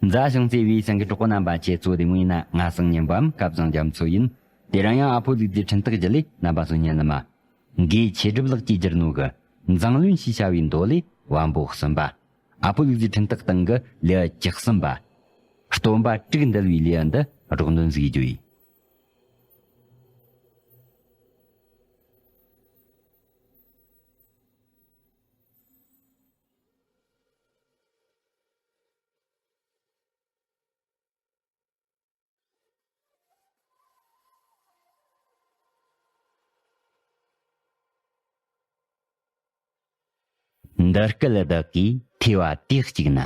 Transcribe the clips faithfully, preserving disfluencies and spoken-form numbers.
མཛའ་ཞིང་བརྩེ་བའི་སེང་གེ་གྲོགས་པོ་རྣམ་པ། ཁྱེད་ཚོ་བདེ་མོ་ཡིན་ན། ང་སང་ཉིན་པའམ་སྐབས་བཟང་རྒྱ་མཚོ་ཡིན། དེ་རིང་ཡང་ཨ་ཕོ་ལུག་རྫིའི་འཕྲིན་སྟེགས་བརྒྱུད་ལས་རྣམ་པ་ཚོ་ཉན་ལ་མ། འགོས་ཆོས་སྒྲུབ་ལགས་ཀྱིས་བསྒྱུར་ནོ་གི་མཛངས་བླུན་ཞེས་བྱ་བའི་མདོ་ལས་བམ་པོ་གསུམ་པ། ཨ་ཕོ་ལུག་རྫིའི་འཕྲིན་སྟེགས་སྟེང་གི་ལེའུ་བཅུ་གསུམ་པ། སྟོན་པ་དྲུག་འདུལ་བའི་ལེའུ་འདི་སྒྲོག་འདོན་ཟིག་རྒྱུ་ཡིན། འདི་སྐད་བདག་གིས་ཐོས་པ་དུས་གཅིག་ན།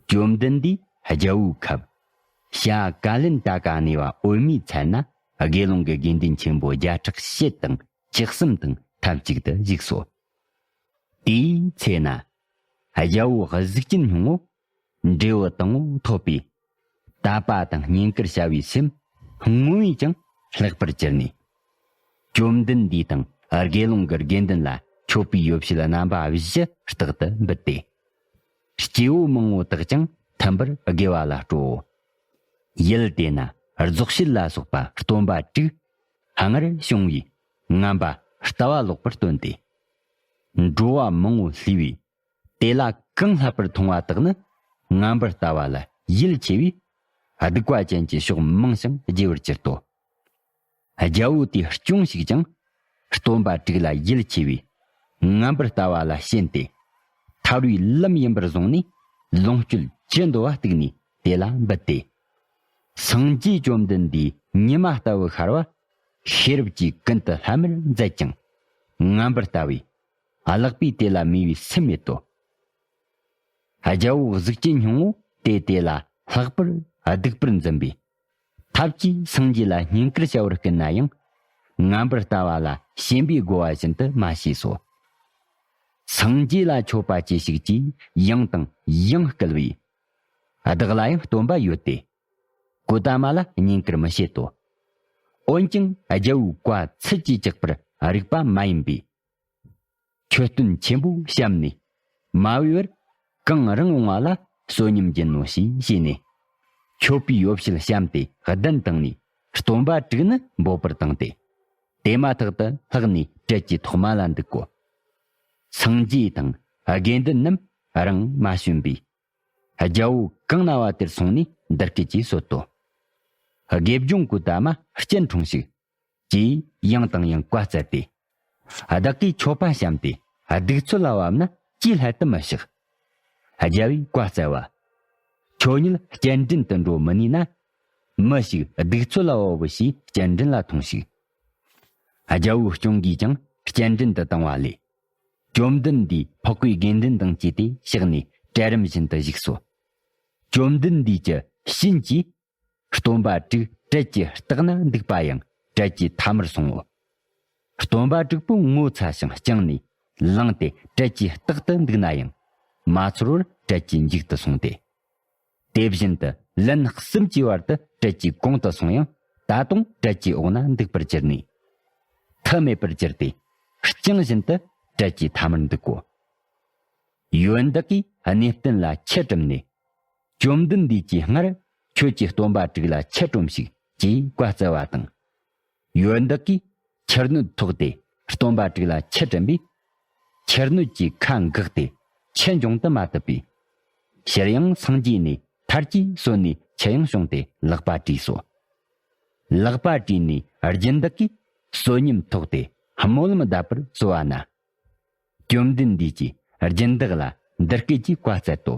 བཅོམ་ལྡན་འདས་རྒྱལ་པོའི་ཁབ། བྱ་ཀ་ལན་ད་ཀ་གནས་པ་འོད་མའི་ཚལ་ན། དགེ་སློང་གི་དགེ་འདུན་ཆེན་པོ་བརྒྱ་ཕྲག་བཞི་དང་བཅུ་གསུམ་དང་ཐབས་ཅིག་ཏུ་བཞུགས་སོ། དེའི་ཚེ་ན། རྒྱལ་པོ་གཟུགས་ཅན་སྙིང་པོ། འབྲས་བུ་དང་པོ་ཐོབ་པས། དད་པ་དང་བསྙེན་བཀུར་བྱ་བའི་སེམས་སྔོན་བས་ཀྱང་ལྷག་པར་གྱུར་ནས། བཅོམ་ལྡན་འདས་དང་དགེ་སློང་གི་དགེ་འདུན་ལ་མཆོད་པའི་ཡོ་བྱད་རྣམ་པ་བཞི་རྟག་ཏུ་འབུལ་ཏེ། སྐྱེ་བོ་མང་པོ་དག་ཀྱང་ཐུན་པར་དགེ་བ་ལ་སྤྲོའོ། ཡུལ་དེ་ན་རྫོགས་བྱེད་ལ་སོགས་པ་སྟོན་པ་དྲུག་སྔར་བྱུང་བས་ངན་པ་ལྟ་བ་ལོག་པར་སྟོན་ཏེ། འགྲོ་བ་མང་པོ་བསླུས་པས། དེ་ལ་གང་ལྷག་པར་མཐོང་བ་དག་ནི་ངན་པར་ལྟ་བ་ལ་ཡིད་ཆེས་པས། སྡིག་པ་ཅན་གྱི་ཕྱོགས་མང་ཞིང་རྒྱས་པར་གྱུར་ཏོ། རྒྱལ་པོ་དེས་སྐྱོན་ཞིག་ཀྱང་སྟོན་པ་དྲུག་ལ་ཡིད་ཆེས་པས། ངན་པར་ལྟ་བ་ལ་ཞེན་ཏེ། ཐར་བའི་ལམ་ཡིན་པར་བཟུང་ནས་ལོངས་སྤྱོད་ཅི་འདོད་པ་གཏུགས་ནས་དེ་ལ་འབུལ་ཏེ། སངས་རྒྱས་བཅོམ་ལྡན་འདས་ཉི་མ་ལྟ་བུ་ཤར་བ་ཤེས་རབ་ཀྱིས་ཀུན་ཏུ་བསླད་མར་མཛད་ཀྱང་ངན་པར་ལྟ་བས། ཀླག་པས་དེ་ལ་མོས་པའི་སེམས་མེད་དོ། རྒྱལ་པོ་གཟུགས་ཅན་སྙིང་པོ་དེ་དེ་ལ་ལྷག་པར་སྡིག་པར་འཛིན་པས། ཐབས་ཀྱིས་སངས་རྒྱས་ལ་བསྙེན་བཀུར་བྱ་བར་བསྐུལ་ན་ཡང་། ངན་པར་ལྟ་བ་ལ་ཞེན་པས་བསྒོ་བ་བཞིན་དུ་མ་བྱས་སོ། སངས་རྒྱས་ལ་མཆོད་པ་ཅི་ཞིག་གིས་ཡང་དང་ཡང་བསྐུལ་བས། བདག་ལ་ཡང་སྟོན་པ་ཡོད་དེ། གོ་ཏ་མ་ལ་བསྙེན་བཀུར་མི་བྱེད་དོ། འོན་ཀྱང་རྒྱལ་པོའི་བཀའ་ཚིག་གིས་བཅག་པར་རིགས་པ་མ་ཡིན་པས། མཆོད་རྟེན་ཆེན་པོ་བཤམས་ནས། མ་བུས་པར་གང་རིང་འོང་བ་ལ་བསོད་སྙོམས་སྦྱིན་ནོ་ཞེས་བྱས་ནས། མཆོད་པའི་ཡོ་བྱད་བཤམས་ཏེ་གདན་དྲངས་ནས་སྟོན་པ་དྲུག་ནི་འབོད་པར་བཏང་སྟེ། དེ་མ་ཐག་ཏུ་ལྷགས་ནས་གྲལ་གྱི་ཐོག་མ་ལ་འདུག་གོ། སངས་རྒྱས་དང་དགེ་འདུན་རྣམས་རང་མ་བྱོན་པས། རྒྱལ་པོ་གང་ན་བ་དེར་སོང་ནས་འདི་སྐད་ཅེས་གསོལ་ཏོ། དགེ་སྦྱོང་གོ་ཏ་མ་སྐྱེལ་འཁྲུངས་ཤིག་ཅེས་ཡང་དང་ཡང་བཀའ་སྩལ་ཏེ། བདག་གིས་མཆོད་པ་བཤམས་ཏེ་གདུགས་ཚོད་ལ་བབ་ན་ཅིའི་སླད་དུ་མི་གཤེགས། རྒྱལ་པོས་བཀའ་སྩལ་པ། ཁྱོད་ཉིད་སྤྱན་འདྲེན་དུ་འགྲོ་མི་ནུས་ན། མི་ཞིག་གདུགས་ཚོད་ལ་བབ་བོ་ཞེས་སྤྱན་འདྲེན་ལ་ཐོངས་ཤིག་རྒྱལ་པོའི་སྐྱོན་གྱིས་ཀྱང་སྤྱན་འདྲེན་དུ་བཏང་བ་ལས། བཅོམ་ལྡན་འདས་འཕགས་པའི་དགེ་འདུན་དང་བཅས་ཏེ་གཤེགས་ནས་གྲལ་རིམ་བཞིན་དུ་བཞུགས་སོ། བཅོམ་ལྡན་འདས་ཀྱི་བྱིན་གྱིས་སྟོན་པ་དྲུག་གྲལ་གྱི་ལྟག་ན་འདུག་པ་ཡང་གྲལ་གྱི་མཐའ་མར་སོང་ངོ་། སྟོན་པ་དྲུག་པོ་ངོ་ཚ་ཞིང་བཅིངས་ནས་ལངས་ཏེ་གྲལ་གྱི་ལྟག་ཏུ་འདུག་ན་ཡང་མ་ཚོར་བར་གྲལ་གྱི་མཇུག་ཏུ་སོང་སྟེ། དེ་བཞིན་དུ་ལན་གསུམ་གྱི་བར་དུ་གྲལ་གྱི་གོང་དུ་སོང་ཡང་ད་དུང་གྲལ་གྱི་འོག་ན་འདུག་པར་གྱུར་ནས། མཐུ་མེད་པར་གྱུར་ཏེ། བཅིངས་བཞིན་དུ་གྲལ་གྱི་མཐའ་མར་འདུག་གོ། ཡོན་བདག་གིས་གནས་བརྟན་ལ་ཆུ་བཀྲམ་ནས། བཅོམ་ལྡན་འདས་ཀྱིས་སྔར་ཁྱོད་ཀྱི་སྟོན་པ་དྲུག་ལ་ཆུ་སྒྲོམས་ཤིག་ཅེས་བཀའ་སྩལ་བ་དང་། ཡོན་བདག་གིས་ཆུ་སྣོད་ཐོགས་ཏེ་སྟོན་པ་དྲུག་ལ་ཆུ་བཀྲམ་པས། ཆུ་སྣོད་ཀྱིས་ཁ་འགགས་ཏེ་ཆུ་འབྱུང་དུ་མ་བཏུབ་པས། ཕྱིར་ཡང་སངས་རྒྱས་ནས་ཐར་གྱིས་གསོལ་ནས་ཆུ་ཡང་བྱུང་སྟེ་ལག་པ་བྲིས་སོ། ལག་པ་བྲིས་ནས་སྦྱིན་བདག་གིས་བསོད་སྙོམས་ཐོགས་ཏེ་སྨོན་ལམ་གདབ་པར་གསོལ་བ་ན། བཅོམ་ལྡན་འདས་ཀྱིས་སྦྱིན་བདག་ལ་འདི་སྐད་ཅེས་བཀའ་སྩལ་ཏོ།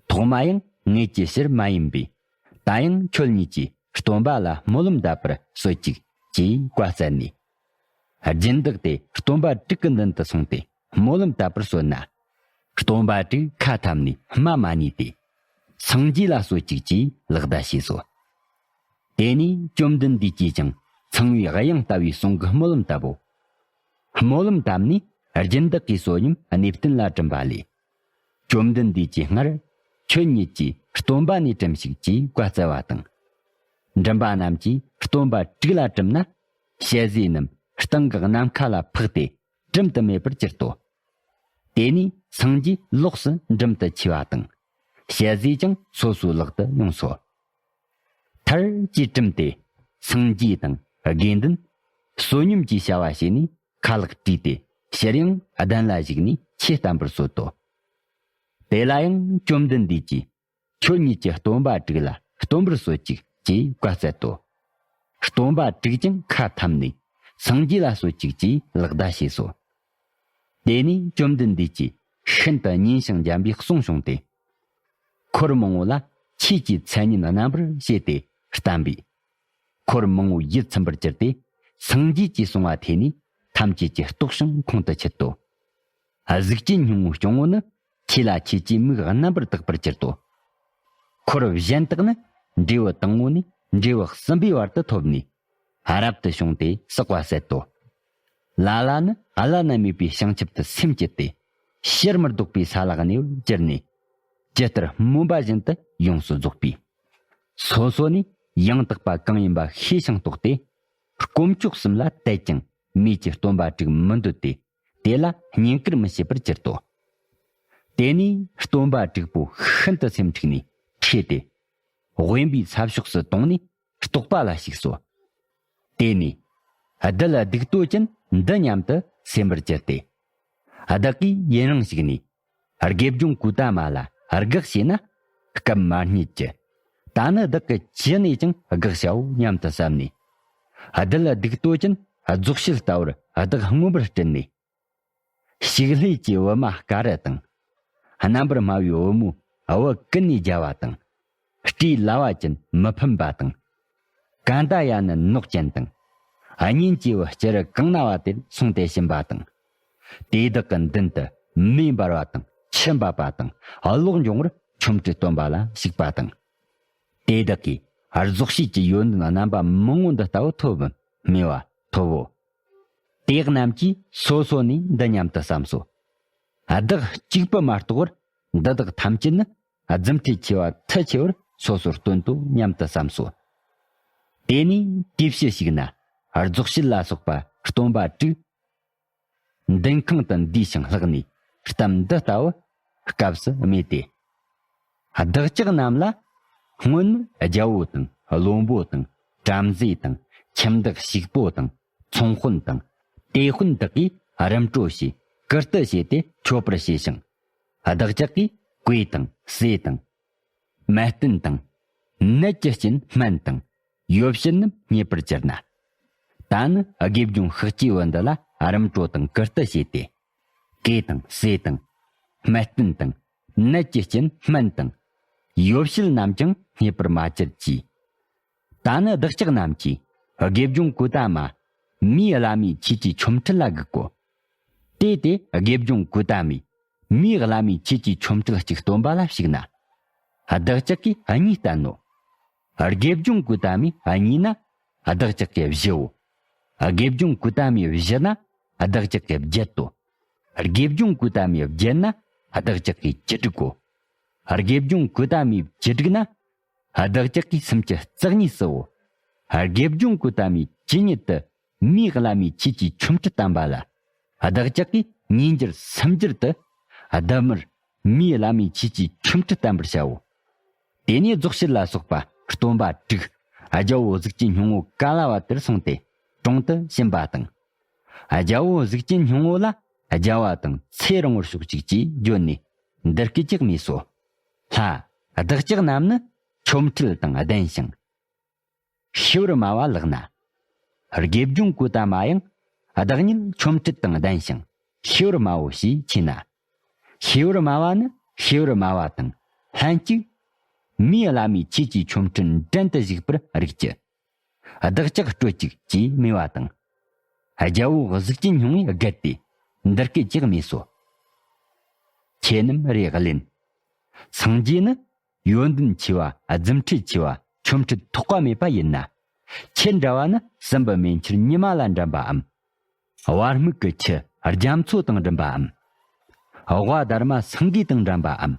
ཐོག་མ་ཡང་ངེད་ཀྱི་ཕྱིར་མ་ཡིན་པས། ད་ཡང་ཁྱོད་ཉིད་ཀྱིས་སྟོན་པ་ལ་སྨོན་ལམ་གདབ་པར་གསོལ་ཅིག་ཅེས་བཀའ་སྩལ་ནས། སྦྱིན་བདག་དེ་སྟོན་པ་དྲུག་གི་མདུན་དུ་སོང་སྟེ་སྨོན་ལམ་གདབ་པར་གསོལ་ན། སྟོན་པ་དྲུག་ཁ་འཐམ་ནས་སྨྲ་མ་ནུས་ཏེ། སངས་རྒྱས་ལ་གསོལ་ཅིག་ཅེས་ལག་བརྡ་བྱས་སོ། དེ་ནས་བཅོམ་ལྡན་འདས་ཀྱིས་ཀྱང་ཚངས་པའི་དབྱངས་ལྟ་བུའི་གསུང་གི་སྨོན་ལམ་བཏབ་བོ། སྨོན་ལམ་བཏབ་ནས་སྦྱིན་བདག་གིས་བསོད་སྙོམས་གནས་བརྟན་ལ་བཀྲམ་པ་ལས། བཅོམ་ལྡན་འདས་ཀྱིས་སྔར་ཁྱོད་ཉིད་ཀྱིས་སྟོན་པ་ནས་བཀྲམ་ཞིག་ཅེས་བཀའ་སྩལ་བ་དང་། མགྲིན་པ་རྣམས་ཀྱིས་སྟོན་པ་དྲུག་ལ་བཀྲམ་ན། ཞལ་ཟས་རྣམས་སྟེང་གི་ནམ་མཁའ་ལ་འཕགས་ཏེ་དྲིམ་དུ་མེད་པར་གྱུར་ཏོ། དེ་ནས་སངས་རྒྱས་ལོགས་སུ་འགྲིམ་དུ་མཆི་བ་དང་། ཞལ་ཟས་ཀྱང་སོ་སོའི་ལག་ཏུ་ཡོང་སོ། མཐར་གྱིས་གྲིམས་ཏེ། སངས་རྒྱས་དང་དགེ་འདུན། བསོད་སྙོམས་ཀྱི་བྱ་བ་བྱས་ནས་ཁ་ལག་བཀྲུས་ཏེ་ཕྱིར་ཡང་གདན་ལ་བཞུགས་ནས་ཆོས་བསྟན་པར་གསོལ་ཏོ། དེ་ལ་ཡང་བཅོམ་ལྡན་འདས་ཀྱིས། ཁྱོད་ཉིད་ཀྱི་སྟོན་པ་དྲུག་ལ་སྟོན་པར་གསོལ་ཅིག་ཅེས་བཀའ་སྩལ་ཏོ། སྟོན་པ་དྲུག་ཀྱང་ཁ་འཐམ་ནས་སངས་རྒྱས་ལ་གསོལ་ཅིག་ཅེས་ལག་བརྡ་བྱས་སོ། དེ་ནས་བཅོམ་ལྡན་འདས་ཀྱིས་ཤིན་ཏུ་ཉིན་ཞིང་འཇམ་པའི་གསུང་བྱུང་སྟེ། འཁོར་མང་པོ་ལ་ཆོས་ཀྱི་མཚན་ཉིད་རྣམ་པར་བཤད་དེ་བསྟན་པས། འཁོར་མང་པོ་ཡིད་ཚིམ་པར་གྱུར་ཏེ། སངས་རྒྱས་ཀྱིས་གསུང་བ་ཐོས་ནས་ཐམས་ཅད་ཀྱིས་རྟོགས་ཤིང་ཁོང་དུ་ཆུད་དོ། གཟུགས་ཅན་སྙིང་པོའི་སྐྱོང་བོ་ནི་ཆོས་ལ་ཆོས་ཀྱི་མིག་རྣམ་པར་དག་པར་གྱུར་ཏོ། འཁོར་གཞན་དག་ནི་འབྲས་བུ་དང་པོ་ནས་འབྲས་བུ་གསུམ་པའི་བར་དུ་ཐོབ་ནས་རབ་ཏུ་བྱུང་སྟེ་བསགས་པ་ཟད་དོ། ལ་ལ་ནི་བླ་ན་མེད་པའི་བྱང་ཆུབ་ཏུ་སེམས་བསྐྱེད་དེ་ཕྱིར་མི་ལྡོག་པའི་ས་ལ་གནས་པར་གྱུར་ནས། ཇི་ལྟར་སྨོན་པ་བཞིན་དུ་ཡོངས་སུ་རྫོགས་པས། སོ་སོ་ནས་ཡང་དག་པ་གང་ཡིན་པ་ཤེས་ཤིང་རྟོགས་ཏེ། དཀོན་མཆོག་གསུམ་ལ་དད་ཀྱང་མིའི་སྟོན་པ་དྲུག་མི་འདོད་དེ། དེ་ལ་བསྙེན་བཀུར་མི་བྱེད་པར་གྱུར་ཏོ། དེ་ནས་སྟོན་པ་དྲུག་པོ་ཤིན་ཏུ་སེམས་འཁྲུགས་ནས་ཁྲོས་ཏེ། དབེན་པའི་ས་ཕྱོགས་སུ་དོང་ནས་ལྟོགས་པ་ལ་ཞུགས་སོ། དེ་ནས་གདུལ་སྡིག་ཏོ་ཅན་འདི་སྙམ་དུ་སེམས་པར་གྱུར་ཏེ། བདག་གིས་ཡུན་རིང་ཞིག་ནས་དགེ་སྦྱོང་ཀུ་ཏ་མ་ལ་དགག་བྱས་ན་སྐབས་མ་རྙེད་ཀྱི། ད་ནི་བདག་གིས་ཅི་ནས་ཀྱང་དགག་བྱའོ་སྙམ་དུ་བསམས་ནས། གདུལ་སྡིག་ཏོ་ཅན་རྫོགས་བྱེད་ལྟ་བུར་བདག་མངོན་པར་སྤྲུལ་ནས། ཕྱུགས་ལྷས་ཀྱི་བུ་མོ་དཀར་རི་དང་། རྣམ་པར་སྨྲ་བའི་བུ་མོ་བུ་ཀུན་ནས་རྒྱལ་བ་དང་། སྤྲེའུ་ལ་བ་ཅན་མི་ཕམ་པ་དང་། གན་ད་ཡ་ནི་ནོག་ཅན་དང་། གཉེན་སྐྱེས་བུ་སྤྱིར་གང་ན་བ་དེར་སོང་སྟེ་ཕྱིན་པ་དང་། དེ་དག་གི་མདུན་དུ་མེ་འབར་བ་དང་ཆུ་འབབ་པ་དང་གློག་འབྱུང་བར་ཆོ་འཕྲུལ་སྟོན་པ་ལ་ཞུགས་པ་དང་། དེ་དག་གིས་རྫོགས་བྱེད་ཀྱི་ཡོན་ཏན་རྣམ་པ་མང་པོ་འདི་ལྟ་བུ་ཐོབ་བམ་སྨྲས་པ། ཐོབ་བོ། དེ་རྣམས་ཀྱིས་སོ་སོ་ནས་འདི་སྙམ་དུ་བསམས་སོ། བདག་གཅིག་པུ་མ་གཏོགས་པར་འདི་དག་ཐམས་ཅད་ནི་རྫུ་འཕྲུལ་ཆེ་བ་མཐུ་ཆེ་བར་སོ་སོར་སྟོན་ཏོ་སྙམ་དུ་བསམས་སོ། དེ་ནས་དེའི་ཕྱི་ཞིག་ན་རྫོགས་བྱེད་ལ་སོགས་པ་སྟོན་པ་དྲུག་མདུན་ཁང་དུ་འདུས་ཤིང་ལྷགས་ནས་གཏམ་འདི་ལྟ་བུ་སྐབས་སུ་སྨྲས་ཏེ། བདག་ཅག་རྣམས་ལ་སྔོན་རྒྱལ་པོ་དང་བློན་པོ་དང་བྲམ་ཟེ་དང་ཁྱིམ་བདག་ཕྱུག་པོ་དང་ཚོང་དཔོན་དང་དེད་དཔོན་དག་གིས་རིམ་གྲོ་བྱས་བཀུར་སྟི་བྱས་ཏེ་མཆོད་པར་བྱས་ཤིང་། བདག་ཅག་གིས་གོས་དང་ཟས་དང་། མལ་སྟན་དང་། ནད་ཀྱི་རྐྱེན་སྨན་དང་། ཡོ་བྱད་རྣམས་རྙེད་པར་གྱུར་ན། ད་ནི་དགེ་སྦྱོང་ཤཱཀྱའི་བུ་འདི་ལ་རིམ་གྲོ་དང་བཀུར་སྟི་བྱས་ཏེ། གོས་དང་ཟས་དང་། མལ་སྟན་དང་། ནད་ཀྱི་རྐྱེན་སྨན་དང་། ཡོ་བྱད་རྣམས་ཀྱང་རྙེད་པར་མ་གྱུར་ཅིག། ད་ནི་བདག་ཅག་རྣམས་ཀྱིས་དགེ་སྦྱོང་ཀུ་ཏ་མ་མིའི་བླ་མའི་ཆོས་ཀྱི་ཆོ་འཕྲུལ་ལ་སྒུག་གོ། དེ་དེ་དགེ་སྦྱོང་ཀུ་ཏ་མས་མིའི་བླ་མའི་ཆོས་ཀྱི་ཆོ་འཕྲུལ་གཅིག་སྟོན་པ་ལ་ཞུགས་ན། བདག་ཅག་གིས་གཉིས་བསྟན་ནོ། དགེ་སྦྱོང་ཀུ་ཏ་མས་གཉིས་ན། བདག་ཅག་གིས་བཞིའོ། དགེ་སྦྱོང་ཀུ་ཏ་མས་བཞི་ན། བདག་ཅག་གིས་བརྒྱད་དོ། དགེ་སྦྱོང་ཀུ་ཏ་མས་བརྒྱད་ན། བདག་ཅག་གིས་བཅུ་དྲུག་གོ། དགེ་སྦྱོང་ཀུ་ཏ་མས་བཅུ་དྲུག་ན། བདག་ཅག་གིས་སུམ་ཅུ་རྩ་གཉིས་སུའོ། དགེ་སྦྱོང་ཀུ་ཏ་མས་ཇི་སྙེད་དུ་མིའི་བླ་མའི་ཆོས་ཀྱི་ཆོ་འཕྲུལ་བསྟན་པ་ལ། བདག་ཅག་གིས་ཉིས་འགྱུར་སུམ་འགྱུར་དུ་ལྡབ་མར་མིའི་བླ་མའི་ཆོས་ཀྱི་ཆོ་འཕྲུལ་བསྟན་པར་བྱའོ། དེ་ནས་རྫོགས་བྱེད་ལ་སོགས་པ་སྟོན་པ་དྲུག་རྒྱལ་པོ་གཟུགས་ཅན་སྙིང་པོ་ཀ་ལ་བ་དེར་སོང་སྟེ་དྲུང་དུ་ཕྱིན་པ་དང་། རྒྱལ་པོ་གཟུགས་ཅན་སྙིང་པོ་ལ་རྒྱལ་བ་དང་ཚེ་རིང་བར་ཤོག་ཅིག་ཅེས་བརྗོད་ནས་འདི་སྐད་ཅེས་སྨྲས་སོ། ལྷ། བདག་ཅག་རྣམས་ནི་ཆོ་འཕྲུལ་དང་ལྡན་ཞིང་། ཤེས་པར་སྨྲ་བ་ལག་ན། དགེ་སྦྱོང་ཀུ་ཏ་མ་ཡང་བདག་ཉིད་ཆོ་འཕྲུལ་དང་ལྡན་ཞིང་ཤེས་པར་སྨྲའོ་ཞེས་མཁྱེན་ན། ཤེས་པར་སྨྲ་བ་ནི་ཤེས་པར་སྨྲ་བ་དང་ལྷན་ཅིག་མིའི་བླ་མའི་ཆོས་ཀྱི་ཆོ་འཕྲུལ་འགྲན་དུ་ཞུགས་པར་རིགས་ཀྱི། བདག་ཅག་སྤྲོད་ཅིག་ཅེས་སྨྲས་པ་དང་། རྒྱལ་པོ་གཟུགས་ཅན་སྙིང་པོས་བརྒལ་ཏེ་འདི་སྐད་ཅེས་སྨྲས་སོ། ཁྱེད་རྣམས་རེ་གླེན། སངས་རྒྱས་ནི་ཡོན་ཏན་ཆེ་བ་རྫུ་འཕྲུལ་ཆེ་བ་ཆོ་འཕྲུལ་ཐོགས་པ་མེད་པ་ཡིན་ན། ཁྱེད་འདྲ་བ་ནི་སྲིན་བུ་མེ་ཁྱེར་ཉི་མ་ལ་འགྲན་པའམ། བར་སྨུག་གི་ཁྱི་རྒྱ་མཚོ་དང་འགྲན་པའམ། དབའ་དྷརྨ་སེང་གེ་དང་འགྲན་པའམ།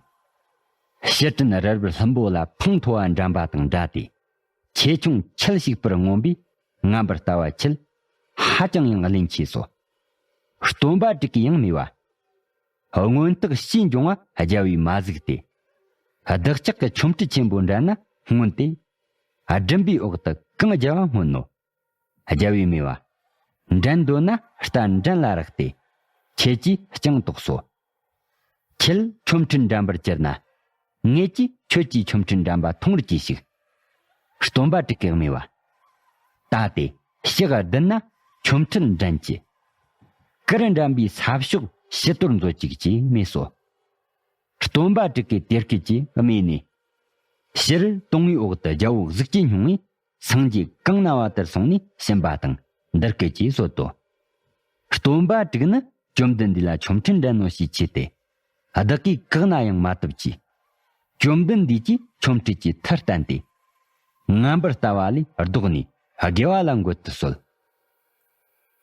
ཕྱིར་དྲན་རལ་པའི་ལྷུན་པོ་ལ་འཕང་མཐོ་བ་འགྲན་པ་དང་འདྲ་སྟེ། ཆེ་ཆུང་ཁྱད་ཞིག་པར་མངོན་པས་ངན་པར་ལྟ་བ་ཁྱེད་ཧ་ཅང་ཡང་གླེན་ཆེ་སོ། སྟོན་པ་དྲུག་གིས་ཡང་སྨྲས་པ། མངོན་རྟོགས་ཕྱིས་འབྱུང་བ་རྒྱལ་བས་མ་གཟིགས་ཏེ། བདག་ཅག་གི་ཆོ་འཕྲུལ་ཆེན་པོ་འགྲན་ན་སྔོན་ཏེ། སྦྲིན་པའི་འོག་ཏུ་གང་རྒྱལ་བ་སྔོན་ནོ། རྒྱལ་བའི་མོས་པ། འགྲན་འདོད་ན་རྟ་འགྲན་ལ་རེག་སྟེ། ཁྱེད་ཀྱིས་སྤྱང་དོགས་སོ། ཁྱེད་ཆོ་འཕྲུལ་འགྲན་པར་གྱུར་ན། ངེད་ཀྱིས་ཁྱོད་ཀྱི་ཆོ་འཕྲུལ་འགྲན་པ་མཐོང་བར་གྱིས་ཤིག། སྟོན་པ་དྲུག་གི་སྨྲས་པ། ད་དེ་ཕྱག་བདུན་ན་ཆོ་འཕྲུལ་འགྲན་གྱི། གར་འགྲན་པའི་ས་ཕྱོགས་ཕྱི་དོར་མཛོད་ཅིག་ཅེས་སྨྲས་སོ། སྟོན་པ་དྲུག་གིས་དེ་སྐད་ཅེས་སྨྲས་ནས། ཕྱིར་དུང་བའི་འོག་ཏུ་རྒྱལ་པོ་གཟུགས་ཅན་སྙིང་པོས་སངས་རྒྱས་གང་ན་བ་དེར་སོང་ནས་ཕྱིན་པ་དང་འདི་སྐད་ཅེས་གསོལ་ཏོ། སྟོན་པ་དྲུག་ནི་བཅོམ་ལྡན་འདས་ལ་ཆོ་འཕྲུལ་འགྲན་ནོ་ཞེས་མཆི་སྟེ། བདག་གིས་བཀག་ན་ཡང་མ་བཏུབ་ཀྱིས། བཅོམ་ལྡན་འདས་ཀྱིས་ཆོ་འཕྲུལ་གྱི་མཐར་བསྟན་ཏེ། ངན་པར་ལྟ་བ་ལས་ལྡོག་ནས་དགེ་བ་ལ་འགོད་དུ་གསོལ།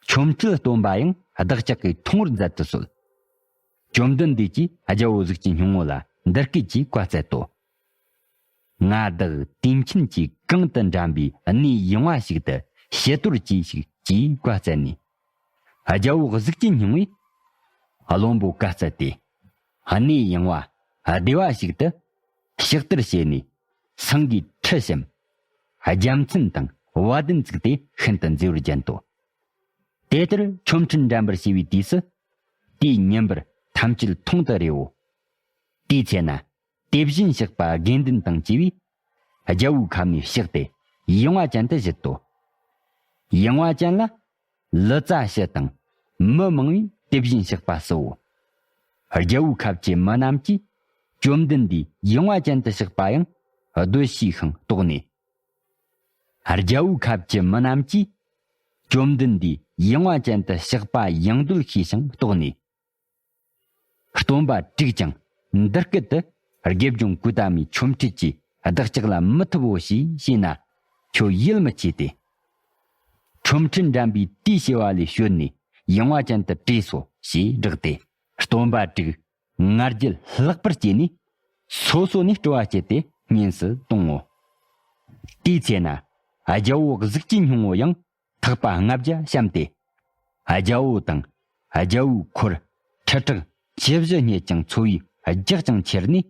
ཆོ་འཕྲུལ་སྟོན་པ་ཡང་བདག་ཅག་གིས་མཐོང་བར་མཛད་དུ་གསོལ། བཅོམ་ལྡན་འདས་ཀྱིས་རྒྱལ་པོ་གཟུགས་ཅན་སྙིང་པོ་ལ་འདི་སྐད་ཅེས་བཀའ་སྩལ་ཏོ། ང་བདག་དུས་མཁྱེན་གྱིས་གང་དུ་འགྲན་པའི་གནས་ཡངས་པ་ཞིག་ཏུ་ཕྱི་དོར་གྱིས་ཤིག་ཅེས་བཀའ་སྩལ་ནས། རྒྱལ་པོ་གཟུགས་ཅན་སྙིང་པོས་བློན་པོ་བཀའ་སྩལ་ཏེ། གནས་ཡངས་པ་བདེ་བ་ཞིག་ཏུ་ཕྱག་བསྟར་བྱས་ནས། སེང་གེའི་ཁྲི་བཤམས། རྒྱལ་མཚན་དང་བ་དན་བཙུགས་ཏེ་ཤིན་ཏུ་མཛེས་པར་བརྒྱན་ཏོ། དེ་ལྟར་ཆོ་འཕྲུལ་འགྲན་པར་བྱས་པའི་དུས་སུ། དེའི་ཉིན་པར་ཐམས་ཅད་མཐོང་དུ་རེའོ། དེའི་ཚེ་ན། དེ་བཞིན་གཤེགས་པ་དགེ་འདུན་དང་བཅས་པས། རྒྱལ་པོའི་ཁབ་ནས་གཤེགས་ཏེ། ཡངས་པ་ཅན་དུ་བཞུད་དོ། ཡངས་པ་ཅན་ལ། ལི་ཙ་ཞི་དང་། མི་མང་བས་དེ་བཞིན་གཤེགས་པ་བསུའོ། རྒྱལ་པོའི་ཁབ་ཀྱི་མི་རྣམས་ཀྱིས། བཅོམ་ལྡན་འདས་ཡངས་པ་ཅན་དུ་གཤེགས་པ་ཡང་། གདོད་བྱས་ཤིང་རྟོགས་ནས། རྒྱལ་པོའི་ཁབ་ཀྱི་མི་རྣམས་ཀྱིས། བཅོམ་ལྡན་འདས་ཡངས་པ་ཅན་དུ་གཤེགས་པ་ཡང་གདོད་ཤེས་ཤིང་རྟོགས་ནས། སྟོན་པ་དྲུག་ཀྱང་འདི་སྐད་དུ་དགེ་སྦྱོང་ཀུ་ཏ་མའི་ཆོ་འཕྲུལ་གྱིས་བདག་ཅག་ལ་མི་ཐུབ་བོ་ཞེས་བཤད་ན། ཁྱོད་ཡིད་མི་ཆེས་ཏེ། ཆོ་འཕྲུལ་འགྲན་པའི་དུས་བྱེད་པ་ལས་བྱོལ་ནས་ཡངས་པ་ཅན་དུ་བྲོས་སོ་ཞེས་བསྒྲགས་ཏེ། སྟོན་པ་དྲུག་ང་རྒྱལ་ལྷག་པར་སྐྱེས་ནས། སོ་སོ་ནས་སྤྲོ་བ་སྐྱེས་ཏེ་གཉིས་སུ་གཏོང་ངོ་། དེའི་ཚེ་ན་རྒྱལ་པོ་གཟུགས་ཅན་སྙིང་པོ་ཡང་ཐག་པ་ལྔ་བརྒྱ་བཤམས་ཏེ། རྒྱལ་པོ་དང་རྒྱལ་པོའི་འཁོར་ཁྲི་ཕྲག་བཅུ་བཞི་སྙེད་ཀྱང་ཚོ་བས་རྒྱགས་ཀྱང་ཁྱེར་ནས།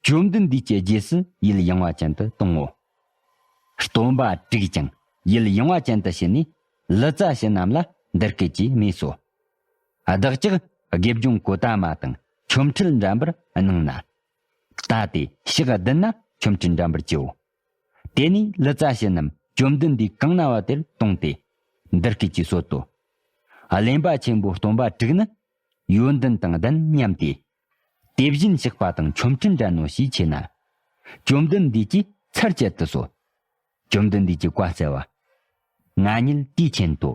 བཅོམ་ལྡན་འདས་ཀྱི་རྗེས་སུ་ཡིད་ཡངས་པ་ཅན་དུ་གཏོང་ངོ་། སྟོན་པ་དྲུག་ཀྱང་ཡིད་ཡངས་པ་ཅན་དུ་ཕྱིན་ནས་ལི་ཙ་ཞི་རྣམས་ལ་འདི་སྐད་ཅེས་སྨྲས་སོ། བདག་ཅག་དགེ་སྦྱོང་ཀོ་ཏ་མ་དང་ཆོ་འཕྲུལ་འགྲན་པར་གནང་ན། ད་དེ་ཕྱག་བདུན་ན་ཆོ་འཕྲུལ་འགྲན་པར་བགྱིའོ། དེ་ནས་ལི་ཙ་ཞི་རྣམས་བཅོམ་ལྡན་འདས་གང་ན་བ་དེར་དོང་སྟེ། འདི་སྐད་ཅེས་གསོལ་ཏོ། གླེན་པ་ཆེན་པོ་སྟོན་པ་དྲུག་ནི། ཡོན་ཏན་དང་ལྡན་སྙམ་སྟེ། དེ་བཞིན་གཤེགས་པ་དང་ཆོ་འཕྲུལ་འགྲན་ནོ་ཞེས་མཆི་ན། བཅོམ་ལྡན་འདས་ཀྱིས་ཚར་བཅད་དུ་གསོལ། བཅོམ་ལྡན་འདས་ཀྱིས་བཀའ་སྩལ་པ། ང་ཉིད་དུས་མཁྱེན་ཏོ།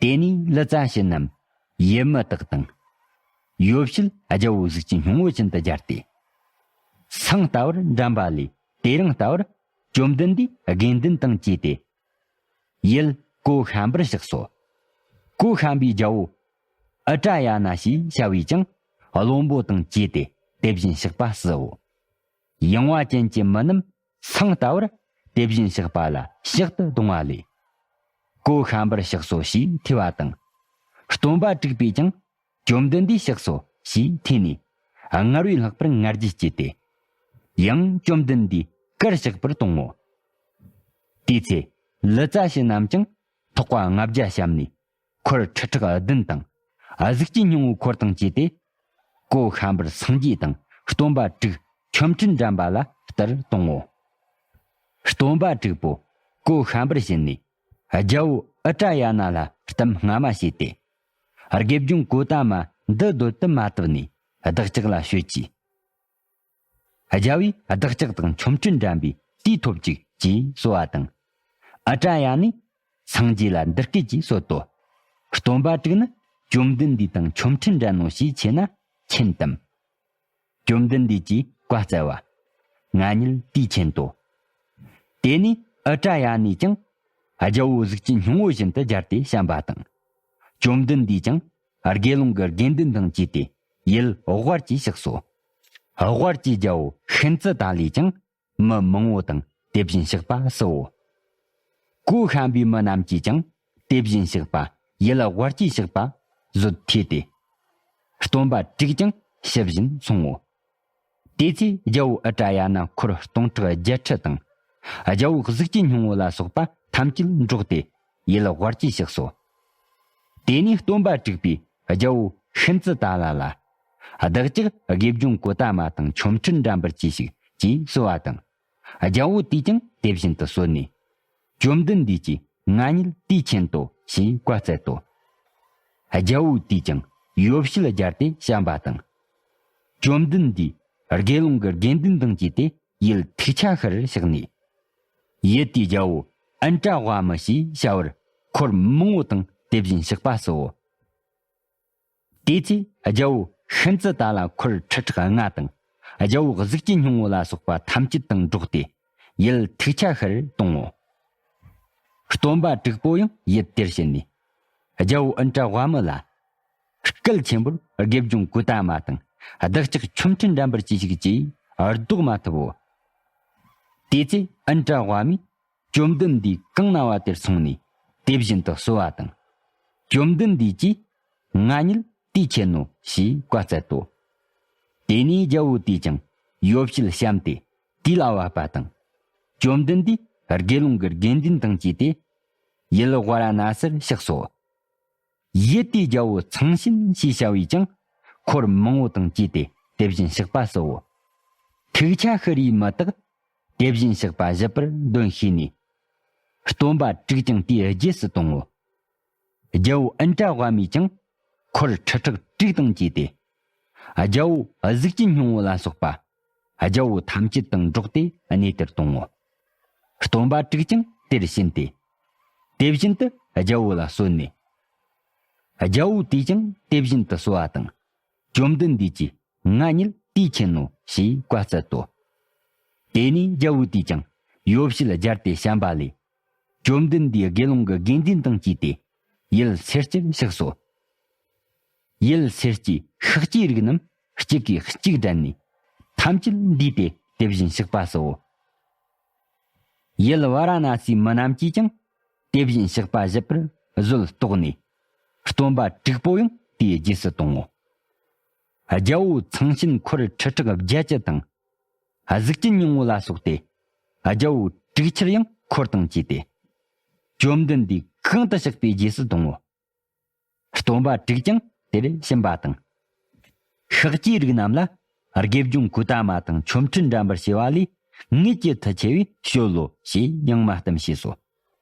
དེ་ནས་ལི་ཙ་ཞི་རྣམས་ཡུལ་མི་དག་དང་། ཡོ་བྱད་རྒྱལ་པོ་གཟུགས་ཅན་སྙིང་པོ་བཞིན་དུ་སྦྱར་ཏེ། སེང་ལྟ་བུར་འགྲན་པ་ལས་དེ་རིང་ལྟ་བུར་བཅོམ་ལྡན་འདས་དགེ་འདུན་དང་བཅས་ཏེ། ཡུལ་གོ་ཤམ་པར་གཤེགས་སོ། གོ་ཤམ་པའི་རྒྱལ་པོ་ཨུ་ཏྲ་ཡ་ན་ཞེས་བྱ་བས་ཀྱང་བློན་པོ་དང་བཅས་ཏེ་དེ་བཞིན་གཤེགས་པ་བསུའོ། ཡངས་པ་ཅན་གྱི་མི་རྣམས་སེང་ལྟ་བུར་དེ་བཞིན་གཤེགས་པ་ལ་ཕྱག་ཏུ་གཏོང་བ་ལས། གོ་ཤམ་པར་གཤེགས་སོ་ཞེས་ཐོས་པ་དང་། སྟོན་པ་དྲུག་པས་ཀྱང་བཅོམ་ལྡན་འདས་གཤེགས་སོ་ཞེས་ཐོས་ནས་སྔར་བས་ལྷག་པར་ང་རྒྱལ་སྐྱེས་ཏེ། ཡང་བཅོམ་ལྡན་འདས་གར་གཤེགས་པར་གཏོང་ངོ་། དེའི་ཚེ་ལི་ཙ་ཞི་རྣམས་ཀྱང་ཐག་པ་ལྔ་བརྒྱ་བཤམས་ནས། འཁོར་ཁྲི་ཕྲག་བདུན་དང་། གཟུགས་ཅན་སྙིང་པོའི་འཁོར་དང་བཅས་ཏེ། གོ་ཤམ་པར་སངས་རྒྱས་དང་སྟོན་པ་དྲུག་ཆོ་འཕྲུལ་འགྲན་པ་ལ་ལྟར་གཏོང་ངོ་། སྟོན་པ་དྲུག་པོ་གོ་ཤམ་པར་ཕྱིན་ནས། རྒྱལ་པོ་ཨུ་ཏྲ་ཡ་ན་ལ་གཏམ་སྔ་མ་བྱས་ཏེ། དགེ་སྦྱོང་ཀོ་ཏ་མ་འདི་སྡོད་དུ་མ་བཏུབ་ནས་བདག་ཅག་ལ་ཤོད་ཅིག། རྒྱལ་པོས་བདག་ཅག་དང་ཆོ་འཕྲུལ་འགྲན་པའི་དུས་ཐོབ་ཅིག་ཅེས་གསོལ་བ་དང་། ཨུ་ཏྲ་ཡ་ནས་སངས་རྒྱས་ལ་འདི་སྐད་ཅེས་གསོལ་ཏོ། སྟོན་པ་དྲུག་ནི་བཅོམ་ལྡན་འདས་དང་ཆོ་འཕྲུལ་འགྲན་ནོ་ཞེས་མཆི་ན་མཁྱེན་ཏམ། བཅོམ་ལྡན་འདས་ཀྱིས་བཀའ་སྩལ་པ། ང་ཉིད་དུས་མཁྱེན་ཏོ། དེ་ནས་ཨུ་ཏྲ་ཡ་ནས་ཀྱང་རྒྱལ་པོ་གཟུགས་ཅན་སྙིང་པོ་བཞིན་དུ་སྦྱར་ཏེ་བཤམས་པ་དང་། བཅོམ་ལྡན་འདས་ཀྱང་དགེ་སློང་གི་དགེ་འདུན་དང་བཅས་ཏེ་ཡུལ་དབར་གྱིས་གཤེགས་སོ། དབར་གྱི་རྒྱལ་པོ་ཤིན་ཙི་ཏ་ལས་ཀྱང་མི་མང་པོ་དང་དེ་བཞིན་གཤེགས་པ་བསུའོ། གོ་ཤམ་པའི་མི་རྣམས་ཀྱིས་ཀྱང་དེ་བཞིན་གཤེགས་པ་ཡུལ་དབར་གྱིས་གཤེགས་པ་བཟོད་ཐོས་ཏེ། སྟོན་པ་དྲུག་ཀྱང་ཞུ་བཞིན་སོང་ངོ་། དེ་ཚེ་རྒྱལ་པོ་ཨུ་ཏྲ་ཡ་ན་འཁོར་སྟོང་ཕྲག་བརྒྱད་ཁྲི་དང་། རྒྱལ་པོ་གཟུགས་ཀྱི་སྙིང་པོ་ལ་སོགས་པ་ཐམས་ཅད་འགྲོགས་ཏེ་ཡུལ་དབར་གྱིས་གཤེགས་སོ། དེ་ནས་སྟོན་པ་དྲུག་པས་རྒྱལ་པོ་ཤིན་ཙི་ཏཱ་ལ་ལ། བདག་ཅག་དགེ་སྦྱོང་གོ་ཏ་མ་དང་ཆོ་འཕྲུལ་འགྲན་པར་གྱིས་ཤིག་ཅེས་གསོལ་བ་དང་། རྒྱལ་པོ་དེས་ཀྱང་དེ་བཞིན་དུ་གསོལ་ནས། བཅོམ་ལྡན་འདས་ཀྱིས་ང་ཉིད་དུས་ཆེན་ཏོ་ཞེས་བཀའ་སྩལ་ཏོ། རྒྱལ་པོ་དེས་ཀྱང་ཡོ་བྱད་སྦྱར་ཏེ་བཤམས་པ་དང་། བཅོམ་ལྡན་འདས་དགེ་སློང་གི་དགེ་འདུན་དང་བཅས་ཏེ་ཡུལ་ཐུགས་ཆ་ཤར་གཤེགས་ནས། ཡུལ་དེའི་རྒྱལ་པོ་ཨིནྡྲ་ཝ་མི་ཞེས་བྱ་བར་འཁོར་མང་པོ་དང་དེ་བཞིན་གཤེགས་པ་སོ། དེ་ཚེ་རྒྱལ་པོ་ཤིན་ཙི་ཏཱ་ལ་འཁོར་ཁྲི་ཕྲག་ལྔ་དང་། རྒྱལ་པོ་གཟུགས་ཀྱི་སྙིང་པོ་ལ་སོགས་པ་ཐམས་ཅད་དང་འགྲོགས་ཏེ་ཡུལ་ཐུགས་ཆ་ཤར་གཏོང་ངོ་། སྟོན་པ་དྲུག་པོ་ཡང་ཡུལ་དེར་ཕྱིན་ནས། རྒྱལ་པོ་ཨིནྡྲ་ཝ་མི་ལ། སྐད་ཆེན་པོར་དགེ་སྦྱོང་གོ་ཏ་མ་དང་བདག་ཅག་ཆོ་འཕྲུལ་འགྲན་པར་གྱིས་ཤིག་ཅེས་བཟློག་མ་ཐུབ་བོ། དེ་ཚེ་ཨིནྡྲ་ཝ་མིས་བཅོམ་ལྡན་འདས་གང་ན་བ་དེར་སོང་ནས་དེ་བཞིན་དུ་གསོལ་བ་དང་། བཅོམ་ལྡན་འདས་ཀྱིས་ང་ཉིད་དུས་ཆེན་ནོ་ཞེས་བཀའ་སྩལ་ཏོ། དེ་ནས་རྒྱལ་པོ་དེས་ཀྱང་ཡོ་བྱད་བཤམས་ཏེ་དུས་ལ་བབ་པ་དང་། བཅོམ་ལྡན་འདས་དགེ་སློང་གི་དགེ་འདུན་དང་བཅས་ཏེ་ཡུལ་ཝཱ་ར་ཎ་སིར་གཤེགས་སོ། ཡུལ་དེའི་རྒྱལ་པོ་ཚངས་ཞིན་ཞེས་བྱ་བས་ཀྱང་འཁོར་མང་པོ་དང་བཅས་ཏེ་དེ་བཞིན་གཤེགས་པ་སོ། ཐུགས་ཆ་ཤར་བའི་མི་དག་དེ་བཞིན་གཤེགས་པ་བཞུགས་པར་འདོན་ཤེས་ནས། སྟོན་པ་དྲུག་ཀྱང་དེའི་རྗེས་སུ་དོང་ངོ་། རྒྱལ་པོ་ཨིནྡྲ་ཝ་མིས་ཀྱང་འཁོར་ཁྲི་ཕྲག་དྲུག་དང་བཅས་ཏེ། རྒྱལ་པོ་གཟུགས་ཀྱི་སྙིང་པོ་ལ་སོགས་པ་རྒྱལ་པོ་ཐམས་ཅད་དང་འགྲོགས་ཏེ་གནས་དེར་དོང་ངོ་། སྟོན་པ་དྲུག་ཀྱང་དེར་ཕྱིན་ཏེ། དེ་བཞིན་དུ་རྒྱལ་པོ་ལ་གསོལ་ནས། རྒྱལ་པོ་དེས་ཀྱང་དེ་བཞིན་དུ་གསོལ་བ་དང་། བཅོམ་ལྡན་འདས་ཀྱིས་ང་ཉིད་དུས་ཆེན་ནོ་ཞེས་བཀའ་སྩལ་ཏོ། དེ་ནས་རྒྱལ་པོ་དེས་ཀྱང་ཡོ་བྱད་སྦྱར་ཏེ་བཤམས་པ་ལས། བཅོམ་ལྡན་འདས་དགེ་སློང་གི་དགེ་འདུན་དང་བཅས་ཏེ་ཡུལ་སེར་སྐྱར་གཤེགས་སོ། ཡུལ་སེར་སྐྱའི་ཤཱཀྱའི་རིགས་རྣམས་གཅིག་གིས་གཅིག་བསྒྲལ་ནས་ཐམས་ཅད་འདུས་ཏེ་དེ་བཞིན་གཤེགས་པ་སོ། ཡུལ་ཝཱ་ར་ཎ་སིའི་མི་རྣམས་ཀྱིས་ཀྱང་དེ་བཞིན་གཤེགས་པ་བཞུགས་པར་གཟོད་བཟློག་ནས། སྟོན་པ་དྲུག་པོ་ཡང་དེའི་རྗེས་སུ་དོང་ངོ་། རྒྱལ་པོ་ཚངས་ཞིན་འཁོར་ཁྲི་ཕྲག་བརྒྱད་ཅུ་དང་། གཟུགས་ཀྱི་སྙིང་པོ་ལ་སོགས་ཏེ། རྒྱལ་པོ་དྲུག་ཁྱེར་ཡང་འཁོར་དང་བཅས་ཏེ། བཅོམ་ལྡན་འདས་གང་དུ་གཤེགས་པའི་རྗེས་སུ་དོང་ངོ་། སྟོན་པ་དྲུག་ཀྱང་དེར་ཕྱིན་པ་དང་། ཤཱཀྱའི་རིགས་རྣམས་ལ་དགེ་སྦྱོང་གུ་ཏ་མ་དང་ཆོ་འཕྲུལ་འགྲན་པར་བྱེད་པ་ལས་ངེད་ཀྱི་མཐུ་ཆེ་བས་བྱོལ་ལོ་ཞེས་ཡང་མ་གཏམ་བྱས་སོ།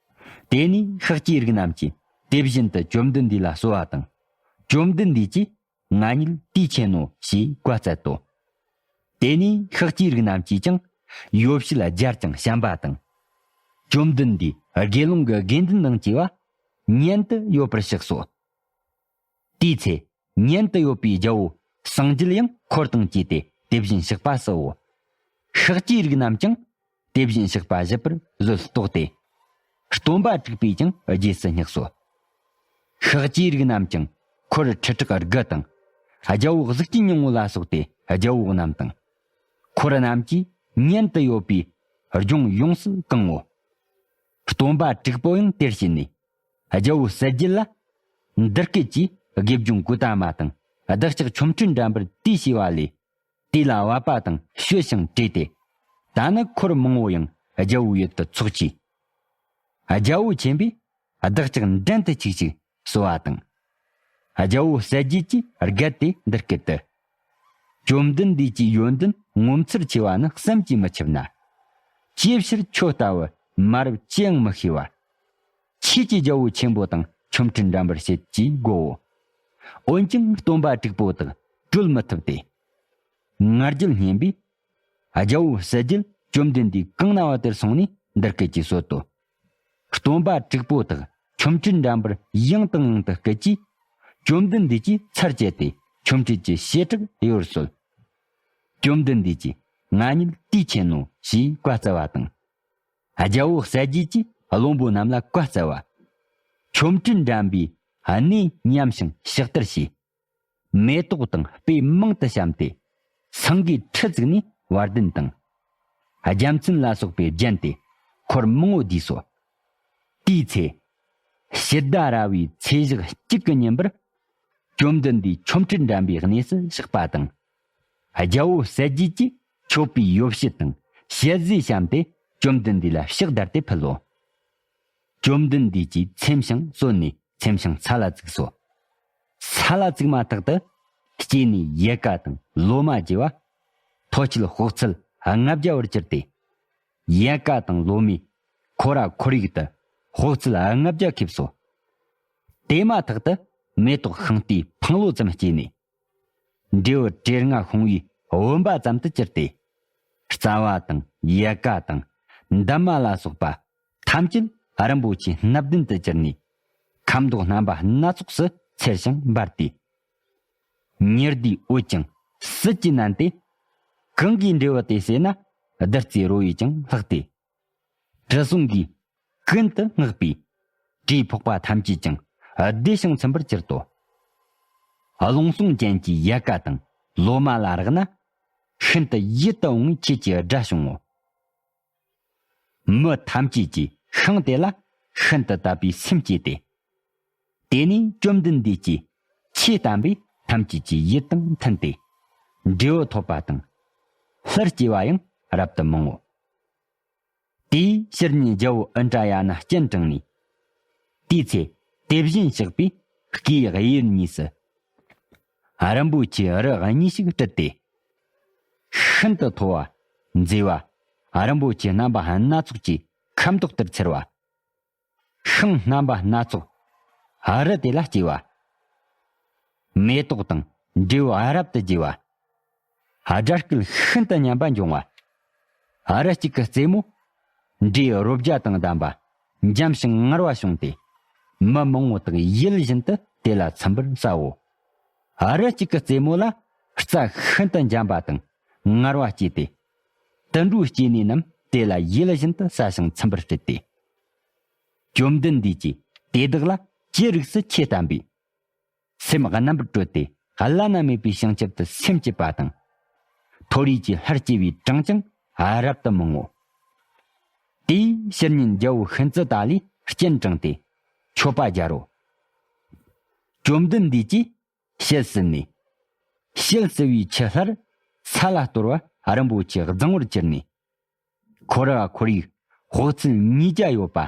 དེ་ནས་ཤཱཀྱའི་རིགས་རྣམས་ཀྱིས་དེ་བཞིན་དུ་བཅོམ་ལྡན་འདས་ལ་གསོལ་བ་དང་། བཅོམ་ལྡན་འདས་ཀྱིས་ང་ཉིད་དུས་ཆེན་ནོ་ཞེས་བཀའ་སྩལ་ཏོ། དེ་ནས་ཤཱཀྱའི་རིགས་རྣམས་ཀྱིས་ཀྱང་ཡོ་བྱད་སྦྱར་ཀྱང་བཤམས་པ་དང་། བཅོམ་ལྡན་འདས་དགེ་སློང་གི་དགེ་འདུན་དང་བཅས་པ་མཉན་དུ་ཡོད་པར་གཤེགས་སོ། དེའི་ཚེ་མཉན་དུ་ཡོད་པའི་རྒྱལ་པོ་སངས་རྒྱས་ཡང་འཁོར་དང་བཅས་ཏེ་དེ་བཞིན་གཤེགས་པ་སོ། ཤཱཀྱའི་རིགས་རྣམས་ཀྱང་དེ་བཞིན་གཤེགས་པ་བཞུགས་པར་གཟོད་བཟློག་སྟེ། སྟོན་པ་དྲུག་པོས་ཀྱང་རྗེས་སུ་བསྙེགས་སོ། ཤཱཀྱའི་རིགས་རྣམས་ཀྱང་འཁོར་ཁྲི་ཕྲག་དགུ་དང་། རྒྱལ་པོ་གཟུགས་ཀྱི་སྙིང་པོ་ལ་སོགས་ཏེ་རྒྱལ་པོ་རྣམས་དང་། འཁོར་རྣམས་ཀྱིས་མཉན་དུ་ཡོད་པའི་ལྗོངས་ཡོངས་སུ་གང་ངོ་། སྟོན་པ་དྲུག་པོ་ཡང་དེར་ཕྱིན་ནས། རྒྱལ་པོ་གསལ་རྒྱལ་ལ། འདི་སྐད་ཅེས་དགེ་སྦྱོང་གུ་ཏ་མ་དང་བདག་ཅག་ཆོ་འཕྲུལ་འགྲན་པར་དུས་བྱས་པ་ལས། དུས་ལ་བབ་པ་དང་བྱོལ་ཞིང་བྲོས་ཏེ། ད་ནི་འཁོར་མང་པོ་ཡང་རྒྱལ་པོའི་ཡུལ་དུ་ཚོགས་ཀྱིས། རྒྱལ་པོ་ཆེན་པོས་བདག་ཅག་འགྲན་དུ་གཅིག་ཅིག་གསོལ་བ་དང་། རྒྱལ་པོ་གསལ་རྒྱལ་གྱིས་རྒྱལ་ཏེ་འདི་སྐད་དུ། བཅོམ་ལྡན་འདས་ཀྱི་ཡོན་ཏན་ངོ་མཚར་ཆེ་བ་ནི་བསམ་གྱིས་མི་ཁྱབ་ན། ཅིའི་ཕྱིར་ཁྱོད་ལྟ་བུ་མ་རབས་ཅི་ཡང་མི་ཤེས་པ། ཁྱེད་ཀྱིས་རྒྱལ་པོ་ཆེན་པོ་དང་ཆོ་འཕྲུལ་འགྲན་པར་བྱེད་ཅེས་བསྒོའོ། འོན་ཀྱང་སྟོན་པ་དྲུག་པོ་དག་གྲོལ་མི་ཐུབ་སྟེ། ང་རྒྱལ་སྙེམས་པས། རྒྱལ་པོ་གསལ་རྒྱལ་བཅོམ་ལྡན་འདས་གང་ན་བ་དེར་སོང་ནས་འདི་སྐད་ཅེས་གསོལ་ཏོ། སྟོན་པ་དྲུག་པོ་དག་ཆོ་འཕྲུལ་འགྲན་པར་ཡང་དང་ཡང་དུ་བསྐུལ་གྱིས། བཅོམ་ལྡན་འདས་ཀྱིས་ཚར་བཅད་དེ་ཆོ་འཕྲུལ་གྱི་བྱེ་བྲག་ཡོད་པར་གསོལ། བཅོམ་ལྡན་འདས་ཀྱིས་ང་ཉིད་དུས་ཆེན་ནོ་ཞེས་བཀའ་སྩལ་བ་དང་། རྒྱལ་པོ་གསལ་རྒྱལ་གྱིས་བློན་པོ་རྣམས་ལ་བཀའ་སྩལ་པ། ཆོ་འཕྲུལ་འགྲན་པའི་གནས་ཉམས་ཤིང་ཕྱག་བསྟར་བྱས། མེ་ཏོག་དང་སྤོས་མང་དུ་བཤམས་ཏེ། སེང་གེའི་ཁྲི་བཙུགས་ནས་བར་ལྡན་དང་། རྒྱལ་མཚན་ལ་སོགས་པས་བརྒྱན་ཏེ་འཁོར་མང་པོ་བསྡུས་སོ། དེའི་ཚེ། ཕྱི་ཟླ་ར་བའི་ཚེས་བཞི་གཅིག་གི་ཉིན་པར། བཅོམ་ལྡན་འདས་ཆོ་འཕྲུལ་འགྲན་པའི་གནས་སུ་གཤེགས་པ་དང་། རྒྱལ་པོ་གསལ་རྒྱལ་གྱིས་ མཆོད་པའི་ཡོ་བྱད་དང་ཞལ་ཟས་བཤམས་ཏེ་བཅོམ་ལྡན་འདས་ལ་ཕྱག་བདར་ཏེ་ཕུལ་ལོ། བཅོམ་ལྡན་འདས་ཀྱིས་ཚེམས་ཤིང་གསོལ་ནས་ཚེམས་ཤིང་ས་ལ་བཙུགས་སོ། ས་ལ་བཙུགས་མ་ཐག་ཏུ་སྐྱེས་ནས་ཡལ་ག་དང་ལོ་མ་བགྱིས་པ། ཐོ་ཆུད་ཕོག་ཚུལ་ལྔ་བརྒྱ་བར་གྱུར་ཏེ། ཡལ་ག་དང་ལོ་མས་ཁོ་ར་ཁོར་ཡུག་ཏུ་ཕོག་ཚུལ་ལྔ་བརྒྱ་ཁེབས་སོ། དེ་མ་ཐག་ཏུ་མེ་ཏོག་ཤིང་རྟའི་འཕང་ལོ་ཙམ་སྐྱེས་ནས། འབྲས་བུ་བྲེ་ལྔ་ཤོང་བའི་བུམ་པ་ཙམ་དུ་གྱུར་ཏེ། རྩ་བ་དང་ཡལ་ག་དང་འདབ་མ་ལ་སོགས་པ་ཐམས་ཅད་རིན་པོ་ཆེའི་སྣ་བདུན་དུ་གྱུར་ནས། ཁ་མདོག་རྣམ་པ་སྣ་ཚོགས་སུ་འཚེར་ཞིང་འབར་ཏེ། ཉི་ཟླའི་འོད་ཀྱང་ཟིལ་གྱིས་མནན་ཏེ། གང་གིས་འབྲས་བུ་དེ་ཟོས་ན་བདུད་རྩིའི་རོ་ཡིས་ཀྱང་ལྷག་སྟེ། དྲི་བསུང་གིས་ཀུན་ཏུ་བསྔགས་པས། བྲེ་ཕོག་པ་ཐམས་ཅད་ཀྱང་བདེ་ཞིང་ཚིམ་པར་གྱུར་ཏོ། རླུང་སྲུང་ཅན་གྱི་ཡལ་ག་དང་ལོ་མ་ལ་རེག་ན། ཤིན་ཏུ་ཡིད་དུ་འོང་བའི་ཆོས་ཀྱི་སྒྲ་བྱུང་ངོ་། མི་ཐམས་ཅད་ཀྱིས་ཤིང་དེ་ལ་ཤིན་ཏུ་དད་པའི་སེམས་བསྐྱེད་དེ། དེ་ནས་བཅོམ་ལྡན་འདས་ཀྱིས་ཆོས་བསྟན་པས་ཐམས་ཅད་ཀྱི་ཡིད་དང་མཐུན་ཏེ། འབྲས་བུ་ཐོབ་པ་དང་། ལྷར་སྐྱེ་བ་ཡང་རབ་ཏུ་མང་ངོ་། དེའི་ཕྱི་ཉིན་རྒྱལ་པོ་ཨིནྡྲ་ཡ་ན་སྤྱན་དྲངས་ནས། དེའི་ཚེ་དེ་བཞིན་གཤེགས་པའི་སྐུའི་གཡས་གཡོན་གཉིས་སུ། རིན་པོ་ཆེའི་རི་གཉིས་ཤིག་བསྐྲུན་ཏེ། ཤིན་ཏུ་མཐོ་བ། མཛེས་པ། རིན་པོ་ཆེ་རྣམ་པ་སྣ་ཚོགས་ཀྱིས་ཁ་མདོག་ལྟར་འཚེར་བ། ཤིང་རྣམ་པ་སྣ་ཚོགས། རི་དེ་ལ་སྐྱེ་བ། མེ་ཏོག་དང་འབྲས་བུ་རབ་ཏུ་རྒྱས་པ། སྒྲ་སྐད་ཤིན་ཏུ་སྙན་པ་འབྱུང་བ། རི་གཅིག་གི་རྩེ་མོ། འབྲས་རོ་བརྒྱ་དང་ལྡན་པ་འཇམ་ཞིང་མངར་བ་བྱུང་སྟེ། མི་མང་པོ་དག་ཡིད་བཞིན་དུ་དེ་ལ་ཚིམ་པར་བྱའོ། རི་གཅིག་གི་རྩེ་མོ་ལ་རྩྭ་ཤིན་ཏུ་འཇམ་པ་དང་མངར་བ་སྐྱེས་ཏེ། དུད་འགྲོའི་སྐྱེ་གནས་རྣམས་དེ་ལ་ཡིད་བཞིན་དུ་ཟ་ཞིང་ཚིམ་པར་བྱེད་དེ། བཅོམ་ལྡན་འདས་ཀྱིས་དེ་དག་ལ་ཅི་རིགས་སུ་ཆོས་བསྟན་པས། སེམས་རྣམ་པར་དཀྲོལ་ཏེ་བླ་ན་མེད་པའི་བྱང་ཆུབ་ཏུ་སེམས་བསྐྱེད་པ་དང་། མཐོ་རིས་ཀྱི་ལྷར་སྐྱེ་བའི་གྲངས་ཀྱང་རབ་ཏུ་མང་ངོ་། དེའི་ཕྱི་ཉིན་རྒྱལ་པོ་ཤིན་ཙི་ཏཱ་ལས་སྤྱན་དྲངས་ཏེ་མཆོད་པ་སྦྱར་རོ། བཅོམ་ལྡན་འདས་ཀྱིས་ཞལ་བསིལ་ནས། ཞལ་བསིལ་བའི་ཆུ་ལྷར་ས་ལ་གཏོར་བ་རིན་པོ་ཆེ་གཙང་བོར་གྱུར་ནས། ཁོ་ར་ཁོར་ཡུག་ཕོག་ཚུལ་ཉིས་བརྒྱ་ཡོད་པ།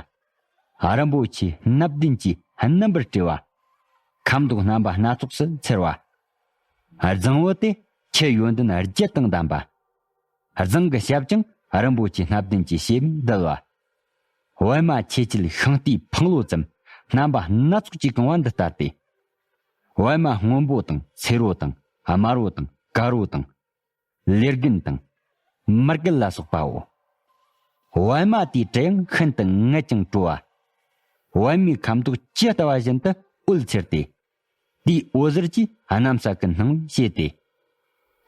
རིན་པོ་ཆེ་སྣ་བདུན་གྱིས་རྣམ་པར་སྤྲས་པ། ཁ་མདོག་རྣམ་པ་སྣ་ཚོགས་སུ་འཚེར་བ། རྫིང་བུ་དེ་ཆུ་ཡོན་ཏན་བརྒྱད་དང་ལྡན་པ། རྫིང་གི་ཞབས་ཀྱང་རིན་པོ་ཆེ་སྣ་བདུན་གྱི་ཕྱེ་མས་བརྡལ་བ། པདྨ་ཆེ་ཆེར་ཤིང་རྟའི་འཕང་ལོ་ཙམ་རྣམ་པ་སྣ་ཚོགས་ཀྱིས་གང་བ་འདི་ལྟ་སྟེ། པདྨ་སྔོན་པོ་དང་སེར་པོ་དང་དམར་པོ་དང་དཀར་པོ་དང་། ལེར་རྒྱན་དང་། མར་རྒྱན་ལ་སོགས་པའོ། པདྨ་དེའི་དྲི་ཡང་ཤིན་ཏུ་མངར་ཅིང་དྲོ་བ། པདྨའི་ཁ་མདོག་ཇི་ལྟ་བ་བཞིན་དུ་འོད་འཚེར་ཏེ། དེའི་འོད་ཟེར་གྱིས་གནམ་ས་ཀུན་སྣང་བར་བྱེད་དེ།